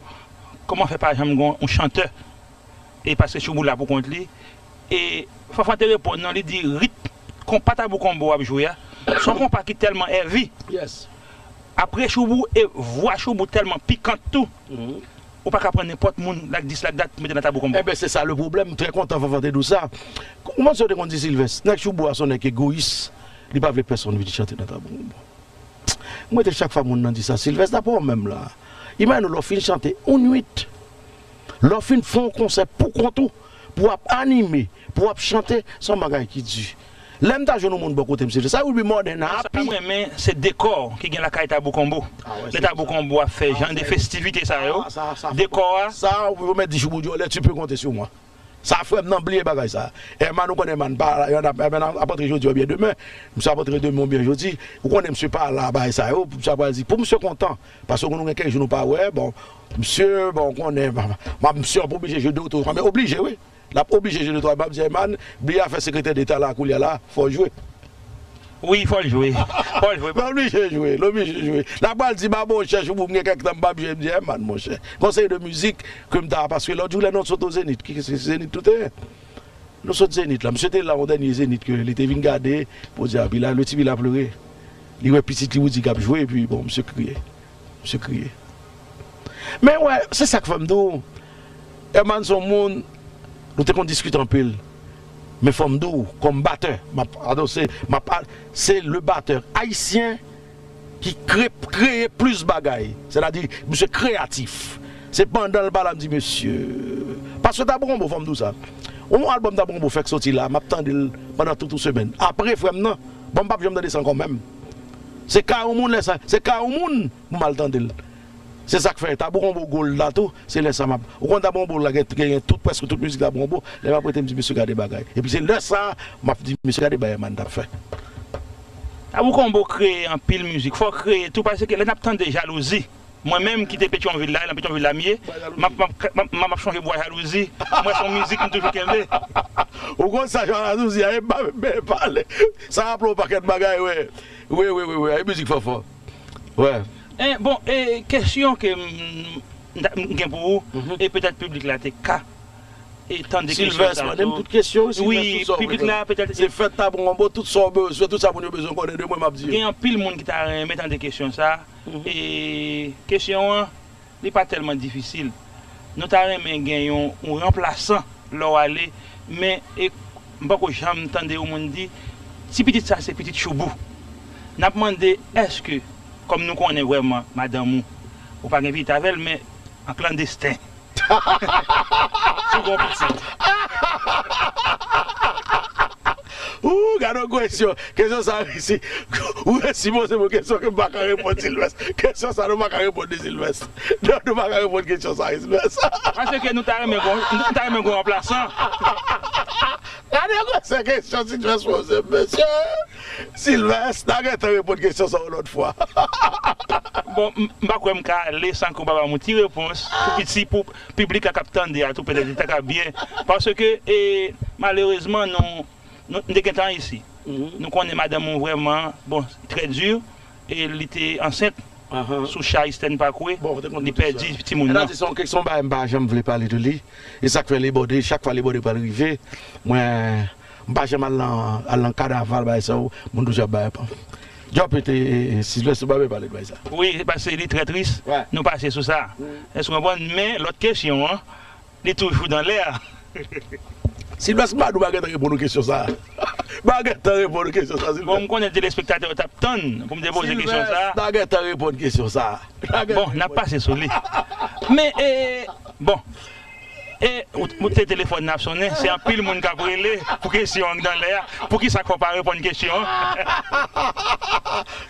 kòman fè pa janm gen yon chantè, e paske Choubou la pou kont li. E Fanfan te reponn non, li di rit konpa Taboukon Bo ap jwe a, se yon konpa ki tèlman heavy. Yes. Apre Choubou, e vwa Choubou tèlman pikant tou. Ou pa ka pran nenpòt moun, lak dis, lak dat, mete nan Taboukon Bo. Enben, se sa le pwoblèm. M trè kontan Fanfan te di w sa. Ou panse yo te konn di Silvès, nèg Choubou a se yon nèg egoyis, li pa vle pèsonn vin chante nan Taboukon Bo. M rete chak fwa moun nan di sa, Silvès, daprè w menm la, imajine w lè w fin chante yon nwit, lè w fin fè yon konsè pou kont ou, pou w ap anime, pou w ap chante, se yon bagay ki di. Lè m ta jwenn yon moun bò kote m, Silvès, I will be more than happy. Sa m renmen, se dekò ki gen lakay Taboukon Bo. Lè Taboukon Bo ap fè jan de festivite sa yo, dekò a. Sa, ou mèt di Choubou di, oh, tu peux compter sur moi. Sa frè m nan bliye bagay sa. Herman, ou konn Herman pa la, Herman ap antre jodi oubyen demen. Misye ap antre demen oubyen jodi. Ou konnen misye pa la bagay sa yo, misye ap pral di, pou misye kontan. Paske nou gen kenz jou nou pa wè, bon, misye, bon, ou konnen, misye ap oblije jwe de oto, men oblije wi. L ap oblije jwe de twa, m ap di Herman, bliye afè sekretè deta la koulye a la, fò w jwe. Wi, fò l jwe. Fò l jwe. L oblije jwe, l oblije jwe. L ap pral di, ba bon, chèch ou pou m gen kèk tan m p ap jwe, m di, Herman, monchè. Konseye de mizik ke m ta, paske lòt jou lè nou sot o Zenith, ki, ki Zenith nou te ye? Nou sot Zenith la. Misye te la yon dènye Zenith ke li te vin gade, pou di, a, Bila, le ti Bila pleure. Li wè pitit li Woody k ap jwe, epi bon, misye kriye. Misye kriye. Men wè, se sa k fè m di w, Herman se yon moun, nou te konn diskite anpil. Men fò m di w, kòm batè, m ap anonse, m ap, se le batteur haïtien ki kre-, kreye plis bagay. Sètadi, misye kreyatif. Se pandan l pa la, m di, mesye. Paske Taboukon Bo, fò m di w sa. Yon albòm Taboukon Bo fèk soti la, m ap tande l pandan tout yon semèn. Apre, frè m nan, bon, m p ap janm tande sa ankò menm. Se ka yon moun lè sa, se ka yon moun pou m al tande l. Se sa k fè Taboukon Bo Gold la tou, se lè sa m ap. Ou konn Taboukon Bo la gen, gen, gen tout, prèske tout mizik Taboukon Bo, lè m ap rete m di, mesye gade bagay. Epi se lè sa, m ap di, mesye gade bagay Herman t ap fè. Taboukon Bo kreye anpil mizik, fò w kreye tou, paske lè n ap tande Jalouzi, mwen menm ki te Petyonvil la, e nan Petyonvil la m ye, m ap, m ap, m ap, m ap chonje Bwa Jalouzi, m wè se yon mizik m toujou kenbe. Ou konn sa, Jalouzi a, e pa menm pale. Sa raple w pakèt bagay, wi. Wi, wi, wi, wi, e mizik Fanfan. Wè. E, bon, e, kesyon ke m, m, m gen pou ou, e petèt piblik la te ka, e tande kesyon sa tou. Silvès, mande m tout kesyon, wi, Silvès, tout sa w bezwen. Wi, piblik la, petèt. Se fèt Taboukon Bo, tout sa w bezwen, tout sa moun yo bezwen konnen de mwen, m ap di yo. Gen anpil moun ki ta renmen tande kesyon sa. E kesyon an, li pa tèlman difisil. Nou ta renmen gen yon, yon ranplasan lè w ale, men e, m poko janm tande yon moun di, ti pitit sa se pitit Choubou. N ap mande, èske, kòm nou konnen vrèman madanm ou, ou pa gen pitit avè l, men an klandesten. Si w gen yon pitit. Ooh, gade yon kesyon. Kesyon sa resi. Ou resi poze mwen kesyon ke m pa ka reponn, Silvès. Kesyon sa nou pa ka reponn li, Silvès. Non, nou pa ka reponn kesyon sa, Silvès. Paske nou ta renmen gon, nou ta renmen gon ranplasan. Gade yon kesyon, kesyon Silvès poze m, mesye. Silvès, n a gentan reponn kesyon sa yon lòt fwa. Bon, m, m pa kwè m ka ale san ke w pa ban m yon ti repons pou piti, pou piblik la k ap tande a tou, petèt li ta ka byen. Paske, e, malerezman, nou, nou, nou te gentan isi. Nou konnen madanm ou vrèman, bon, trè di, e li te ansent sou cha Estèn Pakwe, li pèdi timoun nan. Bon, ou te konn tout sa. Sètadi se yon kesyon bagay m pa janm vle pale de li. E sa k fè Lebòde, chak fwa Lebòde pral rive, mwen, m pa janm al nan, al nan kanaval, bagay sa yo, moun toujou ap bay. Djòpete, e, e, Silvès, ou pa vle pale de bagay sa. Wi, paske li trè tris. Wè. Nou pase sou sa. Èske w konprann? Men, lòt kesyon an, li toujou dan lè a. Silvès, m pa di w pa gentan reponn ou kesyon sa a. M pa gentan reponn ou kesyon sa a, Silvès. Bon, m konnen telespektatè yo t ap tann pou m te poze kesyon sa a. Silvès, m pa gentan reponn kesyon sa a. M pa gentan reponn. Bon, n ap pase sou li. Men, e, bon, e, ou, ou te telefòn nan ap sonnen, se anpil moun k ap rele pou kesyon an nan lè a. Poukisa k fè w pa reponn kesyon an?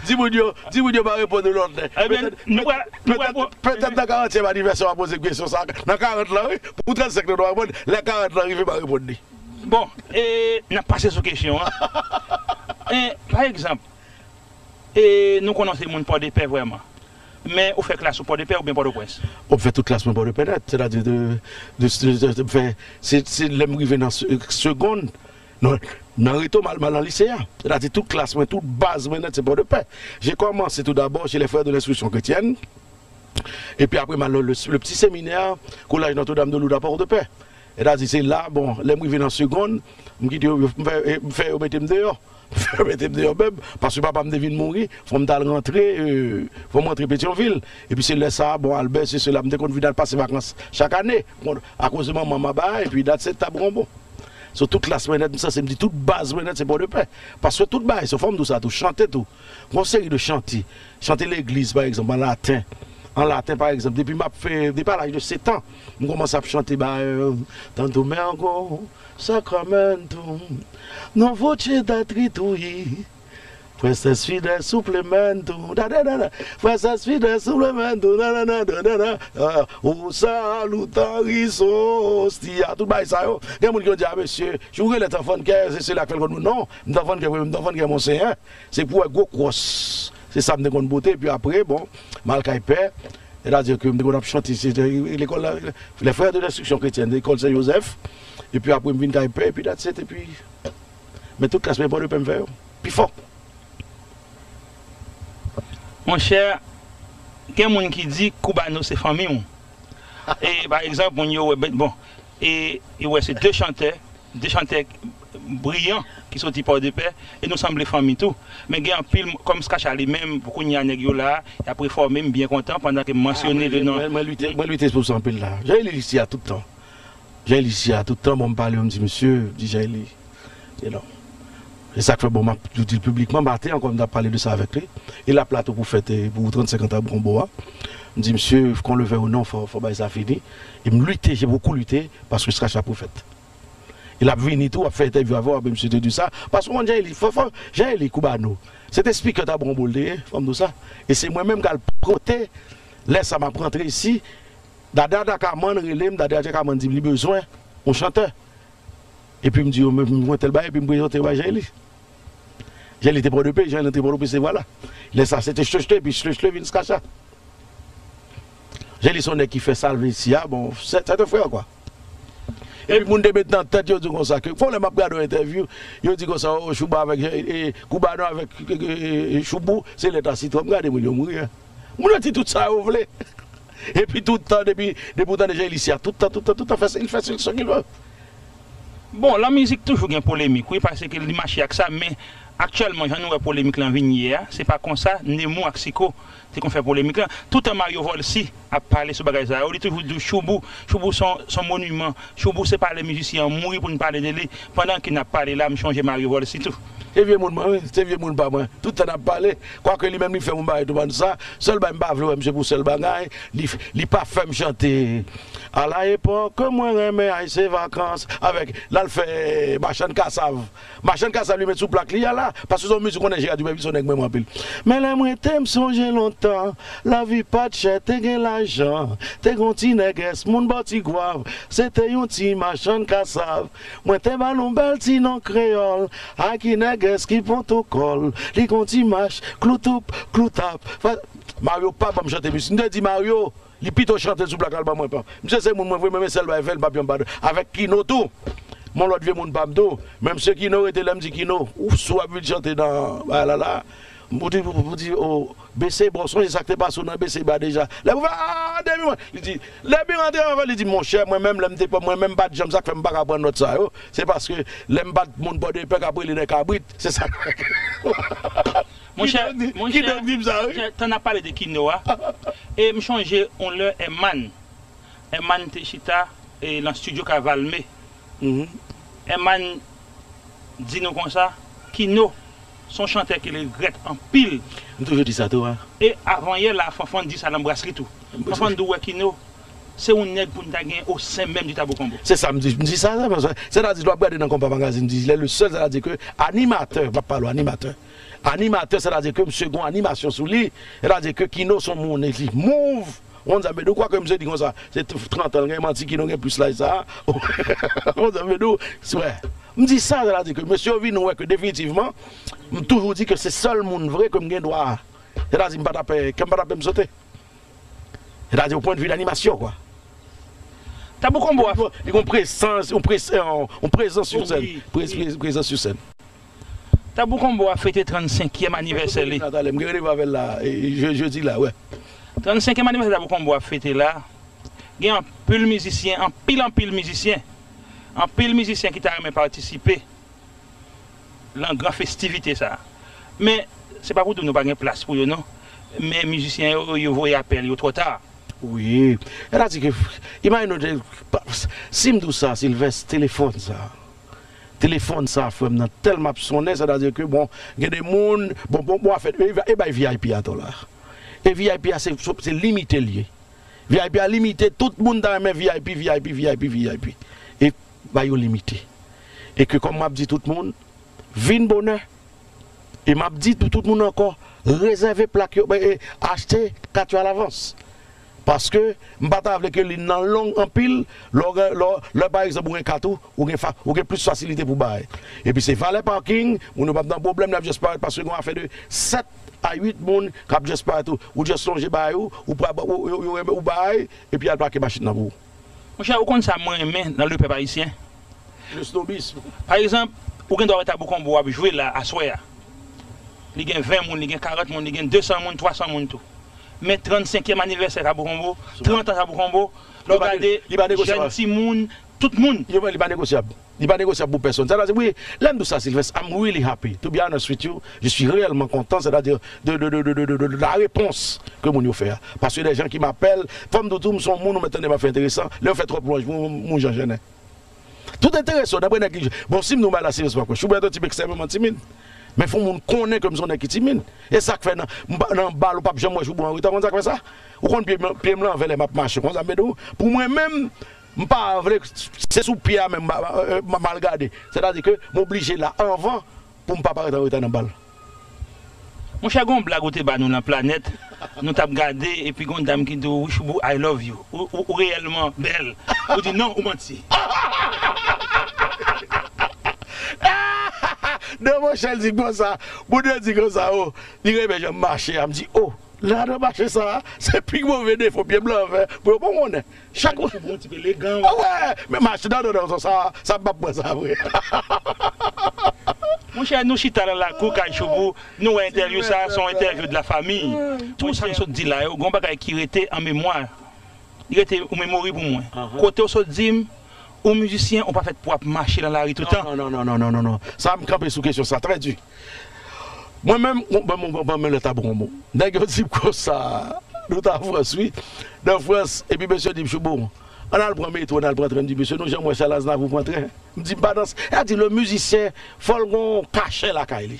Di moun yo, di moun yo pa reponn ou lòt lè. Ebyen, nou pral, nou pral. Petèt, petèt nan karantyèm anivèsè w ap poze m kesyon sa a. Nan karant lan, wi. Pou trannsenk lan, nou pa reponn. Lè karant lan rive, m a reponn li. Bon, e, n ap pase sou kesyon an. E, pa egzanp, e, nou konnen w se moun Pòdepè vrèman. Men ou fè klas ou Pòdepè oubyen Pòtoprens? Bon, m fè tout klas mwen Pòdepè nèt. Sètadi de, de, de, de, de, m fè, se, se lè m rive nan se-, segonn, nan, nan reto, m al, m al nan lise a. Sètadi tout klas mwen, tout baz mwen nèt, se Pòdepè. J'ai commencé tout d'abord chez les Frères de l'Instruction Chrétienne. Epi apre, m al nan le, le Petit Séminaire, Collège Notre-Dame de Lourdes à Port-de-Paix. Sètadi, se la, bon, lè m rive nan segonn, m kite yo, m fè, m fè yo mete m deyò. M fè yo mete m deyò menm, paske papa m te vin mouri, fò m t al rantre, e, fò m rantre Petyonvil. Epi se lè sa a, bon, Albè, se sela, m te konn vin al pase vakans chak ane. Bon, akoz de manman m aba, epi dat se t ap gon bon. So, tout klas mwen nèt, m sanse m di tout baz mwen nèt, se Pòdepè. Paske tout bagay, se fò m di w sa tou, chante tou. Gon seri de chante. Chante legliz, pa egzanp, an laten. An laten, pa egzanp, depi m ap fè, depi a laj de sèt an, m kòmanse ap chante ba, euh, Tanto me hago Sacramento, no voce da tritui, pues es fide suplemento, da, da, da, da, pues es fide suplemento, da, da, da, da, da, da, ah, o salutaris hostia, tout bagay sa yo. Gen moun ki yo di, a, mesye, si w rele Tanfannkè, se sela k fè l konn moun. Non, m Tanfannkè, vre, m Tanfannkè, monsenyè. Se pou wè gwo kwòs. Se sa m te konn pote. Epi apre, bon, m al kay pè. Sètadi ke m te konn ap chante, se te lekòl la, les Frères de l'Instruction Chrétienne, lekòl Sen Jozèf. Epi apre, m vin kay pè, epi that's it, epi. Men tout klas mwen Pòdepè m fè yo. Pi fò. Monchè, gen moun ki di Koubano se fanmi w. E, pa egzanp, moun yo wè, bon, e, yo wè se de chantè, de chantè briyan ki soti Pòdepè, e nou sanble fanmi tou. Men gen anpil, kòm Skacha li menm, pou kounye a nèg yo la, y ap refòme, m byen kontan, pandan ke m mansyone le non. Mwen, mwen lite, mwen lite pou sa anpil la. Jan Eli isi a tout tan. Jan Eli isi a tout tan, bon, m pale, m di, mesye, m di Jan Eli, you know. E sa k fè, bon, m ap di l piblikman, maten ankò, m t ap pale de sa avèk li. E l ap la tou pou fèt, e, pou trannsenk an Tabou Konbo a. M di, mesye, qu'on le veuille ou non, fò, fò bagay sa fini. E m lite, j'ai beaucoup lutté, paske Skacha pou fèt. E l ap vini tou, ap fè entèvyou avè w, apre misye te di sa. Paske w konn Jan Eli, fò, fò, Jan Eli Koubano, se te speaker Tabou Konbo l te ye, fò m di w sa. E se mwen menm k al pote, lè sa m ap rantre isi, Dada Dakaman rele m, Dada Dakaman di m li bezwen yon chantè. Epi m di yo, men m gen tèl bagay, epi m prezante yo bay Jan Eli. Jan Eli te Pòdepè, Jan Eli te Pòdepè, se vwala. Lè sa, se te Chlochle, epi Chlochle vin Skacha. Jan Eli se yon nèg ki fè salve isi a, bon, c'est, c'est un frère, quoi. Epi moun te met nan tèt yo di konsa ke, fò lè m ap gade yon entèvyou, yo di konsa, oh, Chouba avèk Jan, e, Koubano avèk, e, e, e, Choubou, se lèt a sitwon. M gade moun yo mouri, hein. Moun yo di tout sa yo vle. Epi tout tan, depi, depi w tande Jan Eli isi a, tout tan, tout tan, tout tan, fè, il fait ce qu'il veut. Bon, lan mizik toujou gen polemik, wi, paske li mache ak sa, men aktyèlman, jan nou wè polemik lan vin ye a, se pa konsa Nemou ak Siko te konn fè polemik lan. Toutan Mario Volcy ap pale sou bagay sa yo, li toujou di w Choubou, Choubou se yon, se yon moniman, Choubou se pa lè mizisyen an mouri pou n pale de li. Pandan ke n ap pale la, m chonje Mario Volcy tou. Se vye moun mwen, wi, se vye moun pa mwen. Tout tan n ap pale, kwake li menm li fè m yon bagay tou bann sa, sèl bagay m pa vle wè misye pou sèl bagay, li, li pa fè m chante. A la epòk ke mwen renmen ay se vakans, avèk, l al fè Machann Kasav. Machann Kasav li met sou plak li a la, paske se yon mizik konnen Jera Dupèpis se yon nèg m renmen anpil. Men lè m rete m sonje lontan, lavi pa t chè, te gen lajan, te gen yon ti nègès, moun bò Tigwav, se te yon ti machann kasav. Mwen te ba l yon bèl ti non kreyòl, a ki nègès ki pwotokòl, li gon ti mach, kloutoup, kloutap. Fa-, Mario pa ban m chante mizik. M te di Mario, li pito chante l sou plak la, l ban mwen pa. Misye se moun mwen vre, men sèl bagay fè l, m p ap janm padone. Avèk Kino tou. M gon lòt vye moun pa m tou. Men misye Kino rete lè m di Kino, ou si w ap vin chante nan bagay la la. M pou di, pou, pou di, oh, B C, bon, sonje sa k te pase w nan B C ba deja. Lè pou fè, ah, depi mwen, li di, lè m rantre anvan, li di, monchè, mwen menm, lè m te pran, mwen menm, m pa t janm, sa k fè m pa ka pran nòt sa yo, se paske lè m bat moun Pòdepè k ap rele nèg kabrit, se sa k fè. Monchè, monchè, monchè, tan n ap pale de Kino a, e m chonje yon lè Herman, Herman te chita, e, nan estidyo Kavalme. Mhm. Herman di nou konsa, Kino se yon chantè ke l regrèt anpil. M toujou di sa tou, a. E avan yè la, Fanfan di sa nan brasri tou. Fanfan di w wè Kino, se yon nèg pou n ta gen o sen menm di Tabou Konbo. Se sa m di, m di sa, sa, sa, sètadi, lè w ap gade nan Konpa Magazine, m di, lè le sèl, sètadi ke animatè, m ap pale w animatè, animatè, sètadi ke misye gon animasyon sou li, sètadi ke Kino se yon moun, li move, ou konn sa m vle di w, kwake misye di konsa, se trant an, l gen manti, Kino gen plis laj sa, ou konn sa m vle di w, wè. M di sa, sètadi ke mesye yo vin wè ke definitivman, m toujou di ke se sèl moun vre ke m gen dwa, sètadi m pa t ap, ke m pa t ap menm sote. Sètadi, o pwennvi d animasyon, kwa. Tabou Konbo a, li gon prezans, yon prez-, yon, yon prezans sou sèn. Wi, prez-, wi. Prez-, prezans sou sèn. Tabou Konbo a fete trannsenkyèm anivèsè li. Talè, m gen randevou avè l la, e, je-, jedi la, wè. Trannsenkyèm anivèsè Tabou Konbo a fete la. Gen anpil mizisyen, anpil, anpil mizisyen, anpil mizisyen ki ta renmen patisipe nan gran festivite sa a. Men, se pa pou di w nou pa gen plas pou yo, non. Men mizisyen yo, yo voye apèl yo twò ta. Wi. Sètadi ke, imajine w, si m di w sa, Silvès, telefòn sa. Telefòn sa, frè m nan, tèlman ap sonnen, sètadi ke, bon, gen de moun, bon, bon, bon, afè, e, e bay V I P atò la. E V I P a, se, se limite l ye. V I P a limite, tout moun ta renmen V I P, V I P, V I P, V I P. E ba yo limite. E ke kòm m ap di tout moun, vin bonè. E m ap di pou tout moun ankò, rezève plak yo, e, e, achte kat yo alavans. Paske m pa ta vle ke liy nan long anpil, lè w gen, lè, lè pa egzanp ou gen kat ou, ou gen fa-, ou gen plis fasilite pou bay. Epi se valè paking, moun yo p ap nan pwoblèm, l ap just parèt paske gen yon afè de sèt a uit moun k ap just parèt ou, ou just lonje bay ou, ou pran, ou, ou, ou, ou bay, epi y al pake machin nan pou ou. Monchè, ou konn sa mwen renmen nan lepèp ayisyen? Le snobism. Pa egzanp, ou gen dwa wè Tabou Konbo ap jwe la aswè a. Li gen ven moun, li gen karant moun, li gen de san moun, twa san moun tou. Men trannsenkyèm anivèsè Tabou Konbo, trant an Tabou Konbo, lè w gade jèn timoun, tout moun. Li pa negosyab. Li pa negosyab pou pèsonn. Sa vle di, wi, lè m di w sa, Sylvester, I'm really happy. To be honest with you, je suis réellement content, c'est-à-dire de, de, de la réponse ke moun yo fè a. Paske de jan ki m apèl, fò m di w tou, m se yon moun, ou mèt tande m ap fè enteresan, lè yo fè twòp lwanj pou mwen, m yon jan jennen. Tout enterese w, dapre nèg ki, bon, si m di w bagay la, Sylvester, m ap kwè. Choubou se yon tip ekstrèmeman timid. Men fò moun konnen ke m se yon nèg ki timid. E sa k fè nan, m pa, nan bal, ou p ap janm wè Choubou an reta, konn sa k fè sa? Ou konn pye m, pye m lanvè lè m ap mache, konn sa m vle di w? Pou mwen menm, m pa vle, se sou pye a menm, m, m, m, m al gade. Sètadi ke m oblije la anvan pou m pa parèt an reta nan bal. Monchè, gon blag ou te ba nou nan Planèt, nou t ap gade, epi gon dam ki di w, "Wi, Choubou, I love you." Ou, ou, ou reyèlman bèl. Ou di, "Non, ou manti." Non, monchè, l di konsa. Moun yo di konsa, o, li renmen jan m mache a. M di, o, ladan mache sa a, se pi move defo pye m lanvè. Pou yo pa konnen. Chak Choubou yon tip elegan. A wè, men mache nan, non, non, sa, sa m p ap pran sa vre. Monchè, nou chita nan lakou kay Choubou, nou wè entèvyou sa, se yon entèvyou de la famille. Tout sa nou sot di la yo, gon bagay ki rete an memwa. Li rete yon memori pou mwen. Kote w sot di m, ou mizisyen, ou pa fèt pou w ap mache nan lari toutan. Non, non, non, non, non, non, non. Sa, m kanpe sou kesyon sa, trè di. Mwen menm, mwen, mwen, mwen, mwen, lè Tabou Konbo. Nèg yo di m konsa, nou t an Frans, wi. Nan Frans, epi mesye di m, "Choubou, ann al pran metwo, ann al pran tren." M di, "Mesye, nou janm wè Charles Aznavour pran tren?" M di, "M pa nan s-," e a di, le mizisyen, fò l gon kachè lakay li.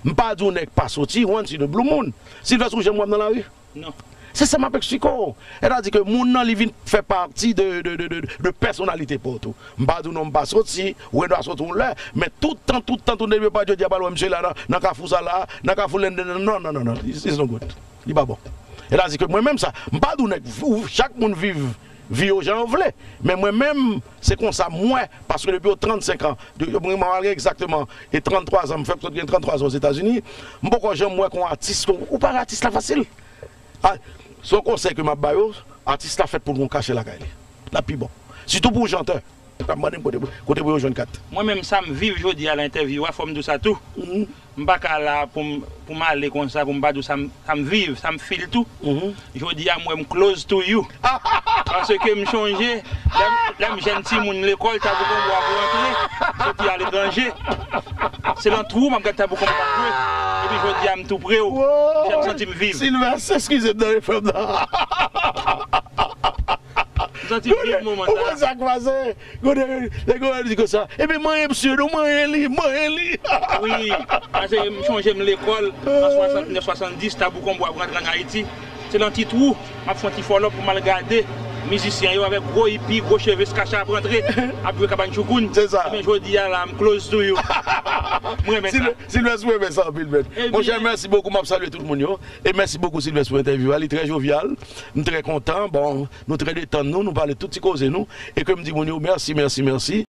M pa di w nèg pa soti, once in a blue moon. Sylvester, ou janm wè m nan lari? Non. Se sa m ap eksplike w. Sètadi ke moun nan, li vin fè pati de, de, de, de, de pèsonalite pa w tou. M pa di w non, m pa soti, ou gen dwa soti yon lè, men tout tan, tout tan, tout tan, depi yo pa jodi a, pa wè misye la nan, nan kafou sa la, nan kafou Lenden, non, non, non, non, it's, it's no good. Li pa bon. Sètadi ke mwen menm sa, m pa di w nèg, ou, chak moun viv vi yo jan yo vle, men mwen menm, se konsa m wè, paske depi yo trannsenk an, de, mwen, mwen gen egzakteman, e tranntwa zan, m fèk sot gen tranntwa zan Ozetazini, m poko janm wè kon atis, ou pa wè atis la fasil. A, se yon konsèy ke m ap ba yo, atis la fèt pou l gon kachè lakay li. L ap pi bon. Sitou pou w chantè. P ap mande m kote, kote pou yo jwenn kat. Mwen menm, sa m viv jodi a nan entèvyou a, fò m di w sa tou. M pa ka la pou m, pou m ale konsa, pou m pa di w sa m, sa m viv, sa m feel tou. Jodi a, m wè m close to you. Paske m chonje, lè m, lè m jèn timoun lekòl, Tabou Konbo ap rantre, soti aletranje. Se nan twou m ap gade Tabou Konbo ap jwe. Epi jodi a, m tou pre w. Jan m santi m viv. Sylvester, eskize m nan refren m nan. Santi viv moman sa. Ou konn sa k pase? Gade, lè granmoun di konsa, ebyen, manyen misye, non, manyen li, manyen li. Wi, pase m chonje m lekòl, an swasannèf, swasanndis, Tabou Konbo ap rantre ann Ayiti. Se nan ti twou, m ap fè yon ti fòlòp pou m al gade mizisyen yo avèk gwo ipi, gwo cheve, skacha ap rantre, ap jwe kabann choukoun. Se sa. Ebyen, jodi a la, m close to you. M renmen sa. Silvès, mwen renmen sa anpil, men. Monchè, mèsi bokou, m ap salye tout moun yo. E mèsi bokou, Silvès, pou entèvyou a. Li trè jovyal. M trè kontan. Bon, nou trè detann nou, nou pale tout ti koze nou. E ke m di moun yo, mèsi, mèsi, mèsi.